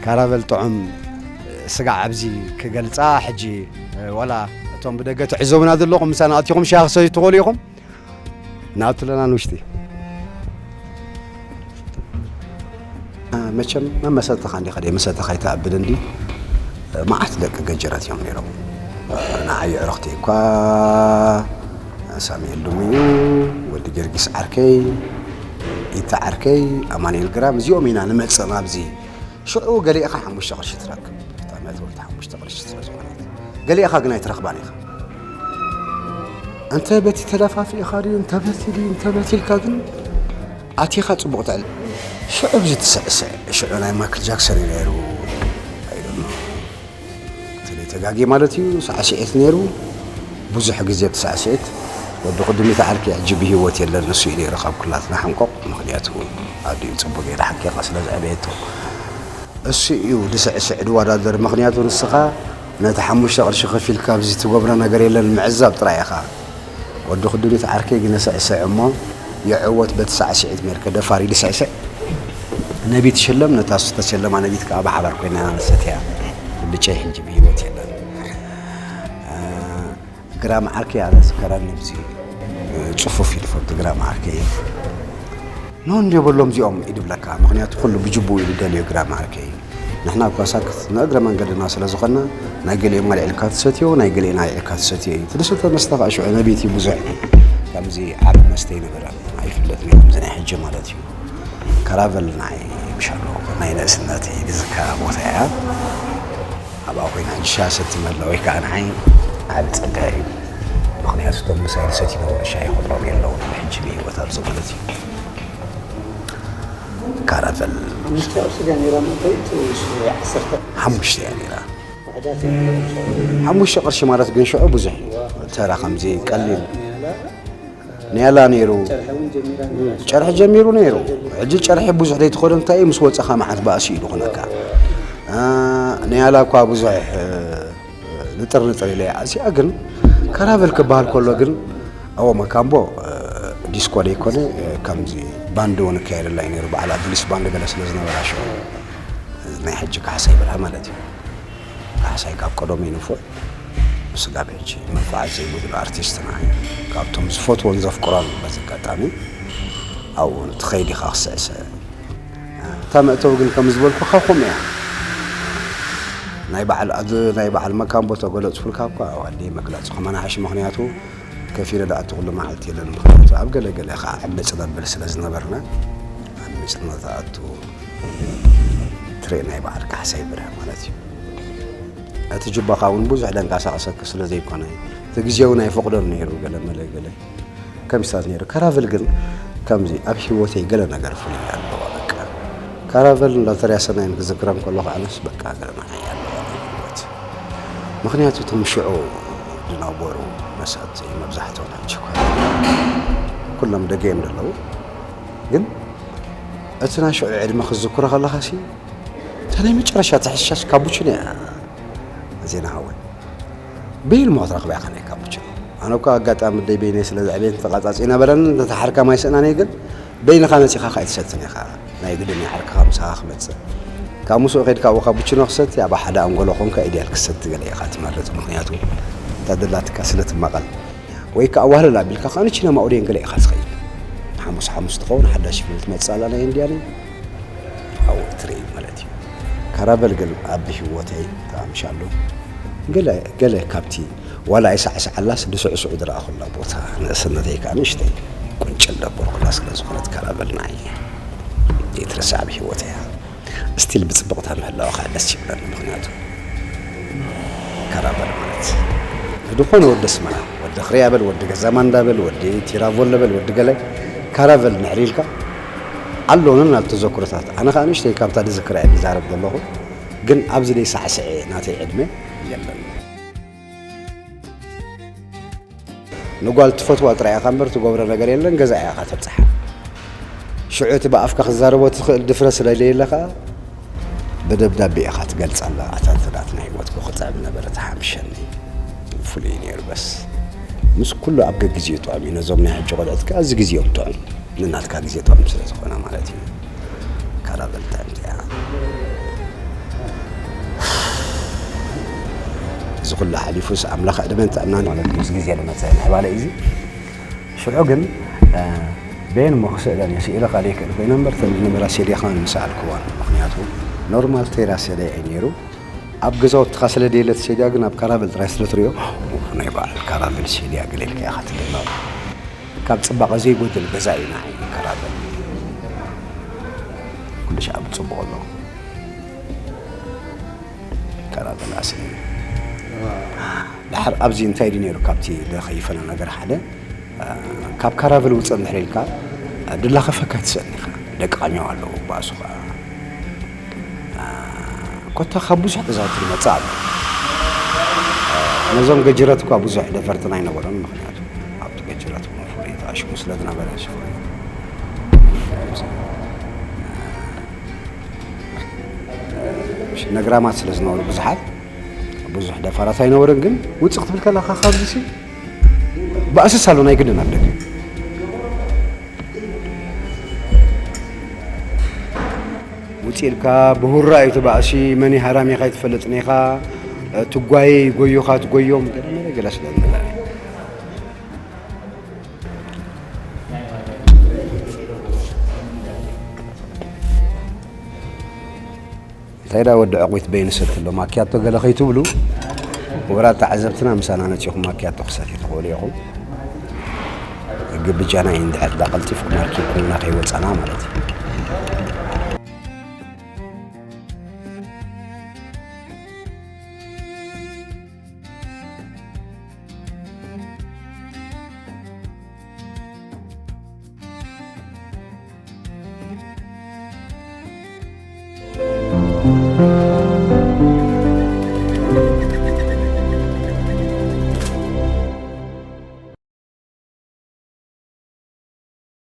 ካራቨል ጥዑም ስጋዕ ኣብዚ ክገልጻ፣ ሕጂ፣ እ፣ ዋላ እቶም ብደገ ትዕዘቡና ዘለኹም፣ ምሳና ኣቲኹም ሻሂ ክሰትዩ ትኽእሉ ኢኹም። ንኣቱ ኣለና ንውሽጢ። እ፣ መቸም መመሰጥኻ እንዲኻ፣ ደይ መሰጥኻ ኣይትኣብል እንዲ። እ፣ መዓት ደቂ ገጀረት እዮም ነይሮም። እ፣ ንዓይ ኣዕሩኽተይ እኳ ሳሙኤል ድሙዩ፣ ወዲ ጊዮርጊስ ዓርከይ፣ ኢታ ዓርከይ፣ ኣማኑኤል ግራም፣ እዚኦም ኢና ንመጽእ ናብዚ። ሽዑ ገሊእኻ ሓሙሽተ ቅርሺ ትረክብ። እታ መእተዊት ሓሙሽተ ቅርሺ ስለ ዝኾነት። ገሊእኻ ግን ኣይትረኽባን ኢኻ። እንተ በቲ ተለፋፊእኻ ድዩ፣ እንተ በቲ ድዩ፣ እንተ በቲ ኢልካ ግን ኣቲኻ ጽቡቕ ትዕል-፣ ሽዑ ብዚ ትስዕስዕ። ሽዑ ናይ ማይክል ጃክሰን እዩ ነይሩ። I don't know። ተለይ ተጋጊ ማለት እዩ፣ ሳዕስዒት ነይሩ። ብዙሕ ግዜ እቲ ሳዕስዒት፣ ወዲ ቅድሚት ዓርከይ ሕጂ ብህይወት የለን፣ ንሱ እዩ ነይሩ ካብ ኩላትና ሕንቆቕ። ምኽንያቱ ኣዲኡ ጽቡቕ ገይራ ሓቂቓ ስለ ዘዕበየቶ። እሱ እዩ ዝስዕስዕ ዝወዳደር፣ ምኽንያቱ ንስኻ ነቲ ሓሙሽተ ቅርሺ ከፊልካ ኣብዚ ትገብሮ ነገር የለን፣ ምዕዛብ ጥራይ ኢኻ። ወዲ ክዱኒት ዓርከይ ግን ስዕስዕ እሞ ይዕወት በቲ ሳዕስዒት ሜርከ ደፋር ኢሉ ስዕስዕ። ነቢት ሽለም ነታ እሱ ተሸለማ ነቢት ከኣ ብሓባር ኮይና ንሰትያ። ብጨይ ሕጂ ብህይወት የለን። እ፣ ግራም ዓርከይ ኣነ ዝከረኒ ብዚ ጽፉፍ ኢሉ ፈቱ ግራም ዓርከይ። ኖ እንድዮ በሎም እዚኦም ኢዱ ብለካ፣ ምኽንያቱ ኩሉ ብጅቡ ኢሉ ደልዮ ግራም ዓርከይ። ንሕና እኳ ሳክት ንእግረ መንገድና ስለ ዝኾንና፣ ናይ ገሊኦም ኣልዒልካ ትሰትዮ፣ ናይ ገሊኦም ኣልዒልካ ትሰትዮ እዩ። ትድስተ መስተ ኸኣ ሽዑ ነቢት እዩ ብዙሕ። ከምዚ ዓቢ መስተ ኣይነበረን፣ ኣይፍለጥን እዩ ከምዚ ናይ ሕጂ ማለት እዩ። ካራቨል ናይ ምሻሎ ናይ ንእስነተይ ዝዝከራ ቦታ እያ። ኣብኣ ኮይና ሕጂ ሻሂ ሰቲ መላ ወይ ከዓ ንዓይ ዓቢ ጸጋ እዩ። ምኽንያቱ እቶም ምሳይ ዝሰትዩ ነበሩ ሻሂ ክብሎም የለውን፣ ሕጂ ብህይወት ኣብዚ ማለት እዩ። ካራቨል ሓሙሽተ ቅርሺ ድያ ነይራ መእተዊት ወይስ ዓሰርተ? ሓሙሽተ እያ ነይራ። ውሕዳት እዮም ነይሮም ሽዑ። ሓሙሽተ ቅርሺ ማለት ግን ሽዑ ብዙሕ እዩ። ተራ ከምዚ ቀሊል። ንያላ፣ ንያላ ነይሩ። ጨርሒ እውን ጀሚራ ነይራ። ጨርሒ ጀሚሩ ነይሩ። ሕጂ ጨርሒ ብዙሕ ዘይትኸዶ እንታይ እዩ፣ ምስ ወጸኻ መዓት ባእሲ እዩ ዝኾነካ። አ፣ ንያላ እኳ ብዙሕ፣ እ፣ ንጥር ንጥር ኢለ እያ። እዚኣ ግን ካራቨል ክበሃል ከሎ ግን፣ ኣዎ፣ መካምቦ፣ እ፣ ዲስኮ ደይኮነ፣ እ፣ ከምዚ ባንድ እውን ይካየደላ እዩ ነይሩ። በዓል ኣዱሊስ ባንድ ገለ ስለ ዝነበራ ሽዑ፣ ናይ ሕጂ ካሕሳይ ብርሃ ማለት እዩ። ካሕሳይ ካብ ቀደሙ እዩ ንፉዕ። ስጋብ ሕጂ መንፍዓት ዘይብሉ ኣርቲስትና እዩ። ካብቶም ዝፈትዎን ዘፍቅሮን በዚ ኣጋጣሚ ኣብኡ ትኸይድ ኢኻ ክስዕስዕ። እታ መእተዊ ግን ከም ዝበልኩ ካብኹም እያ። ናይ በዓል፣ ኣብ ናይ በዓል መካምቦ ተገለጽኩልካ እኳ፣ ኣዋዲ መግለጺ ከመናሕሽ፣ ምኽንያቱ ከፊለ ደኣ እቲ ኩሉ መዓልቲ የለን፣ ምኽንያቱ ኣብ ገለ ገለ ኸዓ ዕምጽ ነብል ስለ ዝነበርና፣ ኣብ ምጽ ንተኣቱ ትርኢ ናይ በዓል ካሕሳይ በርሀ ማለት እዩ። እቲ ጅባኻ እውን ብዙሕ ደንቀሳቕሰኪ ስለ ዘይኮነ፣ እቲ ግዜ እውን ኣይፈቕዶን ነይሩ፣ ገለ መለ ገለ ከምስታት ነይሩ። ካራቨል ግን ከምዚ ኣብ ህይወተይ ገለ ነገር ፍሉይ ኣለዎ። በቃ ካራቨል እንዳተርያ ሰናይን ክዝክረን ከለኹ ኣነስ በቃ ገለ መዓይ ኣለዎ ናይ ህይወት። ምኽንያቱ እቶም ሽዑ ዝነበሩ መሳትይ መብዛሕትኦም ሕጂ እኳ ኩሎም ደገ እዮም ዘለዉ። ግን እቲ ናይ ሽዑ ዕድመ ክትዝክሮ ከለኻሲ፣ እታ ናይ መጨረሻ ትሕሻስ ካቡችን እያ ዜና ሃወይ። በይን ሞ ክትረኽባ ኢኻ ናይ ካቡችን። ኣነ እኳ ኣጋጣሚ ደይ በይነይ ስለ ዘዕበየን ተቓጻጺ ነበረን፣ ነታ ሓርካ ማይ ስእናን እየ፣ ግን በይንኻ መጺኻ ከኣ ኣይትሰትን ኢኻ። ናይ ግድን እያ ሓርካኻ ምሳኻ ክመጽእ። ካብ ምስኡ ከይድካ ኣብኡ ካቡችኖ ክሰቲ፣ ኣብ ሓደ ኣንጎሎ ኮንካ ኢድያል ክሰቲ ገለ ኢኻ ትመርጽ። ምኽንያቱ እታ ደላትካ ስለ ትማቐል። ወይ ከኣ ዋህለል ኣቢልካ ከኣ ንቺና ማኡዴን ገለ ኢኻ ትኸይድ። ሓሙስ ሓሙስ ትኸውን ሓዳሽ ፊልም ትመጽእ ኣላ ናይ እንድያኒ። ኣብኡ ትርኢ ማለት እዩ። ካራቨል ግን ኣብ ህይወተይ ተኣምሻሉ። ገለ፣ ገለ ካብቲ ዋላ ኣይሳዕስዓላስ ድስዕስዑ ዝረኣኹላ ቦታ፣ ንእስነተይ ከኣ ንእሽተይ ቁንጭል ደበርኩላ ስለ ዝኾነት ካራቨል ንዓይ ዘይትረሳዕ ኣብ ህይወተይ እያ። ስቲል ብጽብቕታ ምህላዋ ከኣ ደስ ይብለኒ፣ ምኽንያቱ ካራቨል ማለት ንድኾነ ወዲ ኣስመራ፣ ወዲ ክርያ በል፣ ወዲ ገዛ ማንዳ በል፣ ወዲ ቲራቮለ በል፣ ወዲ ገለ ካራቨል ንዕሪ ኢልካ ኣሎንን ኣብ ተዘክሮታት። ኣነ ከኣ ንእሽተይ ካብታ ዝዝክራ እየ ዝዛረብ ዘለኹ፣ ግን ኣብዚ ደይ ሳዕስዐ ናተይ ዕድመ የለን። ንጓል ትፈትዋ ጥራይ ኢኻ እምበር ትገብሮ ነገር የለን፣ ገዛ ኢኻ ተብጽሓ። ሽዑ እቲ ብኣፍካ ክትዛረቦ ትኽእል ድፍረት ስለ ዘየለ ከኣ ብደብዳቤ ኢኻ ትገልጻላ። ኣታ ትዳት ናይ ህይወትኩ ክጥዕም ነበረ፣ ተሓምሸኒ። ፍሉይ ነይሩ በስ። ምስ ኩሉ ኣብ ገግዜኡ ጥዑም እዩ። ነዞም ናይ ሕጂ ቆልዑት ከኣ እዚ ግዜኦም ጥዑም፣ ንናትካ ግዜ ጥዑም ስለ ዝኾነ ማለት እዩ። ካራቨል ጥዕምቲ እያ። እዚ ኩሉ ሓሊፉስ ኣምላኽ ዕድመን ጥዕናን ማለት ምስ ግዜ ዝመጸ ምዕባለ እዩ እዚ። ሽዑ ግን፣ እ፣ በየን እሞ ክስእለን እየ፣ ስኢለ ካልእ ይክእል ኮይነ እምበር፣ እተን ዝነበራ ሴድያ ከማን ምሰኣልክወን። ምኽንያቱ ኖርማል ተራ ሴድያ እዩ ነይሩ። ኣብ ገዛውትኻ ስለ ደየለት ሴድያ ግን ኣብ ካራቨል ጥራይ ስለ ትሪኦ፣ "ኡፍ፣ ናይ በዓል ካራቨል ሴድያ" ገለ ኢልካ ኢኻ ትድነቕ። ካብ ጽባቐ ዘይጎድል ገዛ እዩ ንዓይ ካራቨል። ኩሉ ሻዕ ብጽቡቕ ኣሎ። ካራቨል ኣስሊ። ድሓር ኣብዚ እንታይ ድዩ ነይሩ? ካብቲ ዝኸይፈና ነገር ሓደ፣ እ፣ ካብ ካራቨል ውፅእ እንድሕር ኢልካ፣ እ፣ ድላኸፈካ ትስእን ኢኻ። ደቂ ቃኛው ኣለዉ፣ ባእሱ ኸዓ። እ፣ ኮታ ካብ ብዙሕ ገዛውቲ ዝመፅእ ኣሎ። እ፣ ነዞም ገጅረት እኳ ብዙሕ ደፈርትን ኣይነበሮም፣ ምኽንያቱ ኣብቲ ገጅረት እውን ፍሉይ ተኣሽሙ ስለ ዝነበረ ሽፍሩ። ነግራማት ስለ ዝነበሩ ብዙሓት፣ ብዙሕ ደፋራት ኣይነበሩን። ግን ውፅእ ክትብል ከለኻ ካብዚ ሲ ባእስስ ኣሎ ናይ ግድን ኣብ ደገ። ውፅእ ኢልካ ብሁራ እዩ እቲ ባእሲ፣ መን እዩ ሃራሚ ኢኻ ኣይትፈልጥን ኢኻ፣ ትጓየ ይጎዩኻ ትጎዮም፣ ገለ መለ ገለ ስለ ዝነበረ። እንታይ ዳ ወዲ ዕቑት በይኑ ሰቲ ኣሎ ማኪያቶ ገለ ከይትብሉ፣ ክቡራት ተዓዘብትና ምሳና መጺኹም ማኪያቶ ክሰትዩ ትኽእሉ ኢኹም። ግብጃና እዩ እንድሕር ዳ ቀልጢፍኩም ኣርኪብኩምና ከይወጻና ማለት እዩ።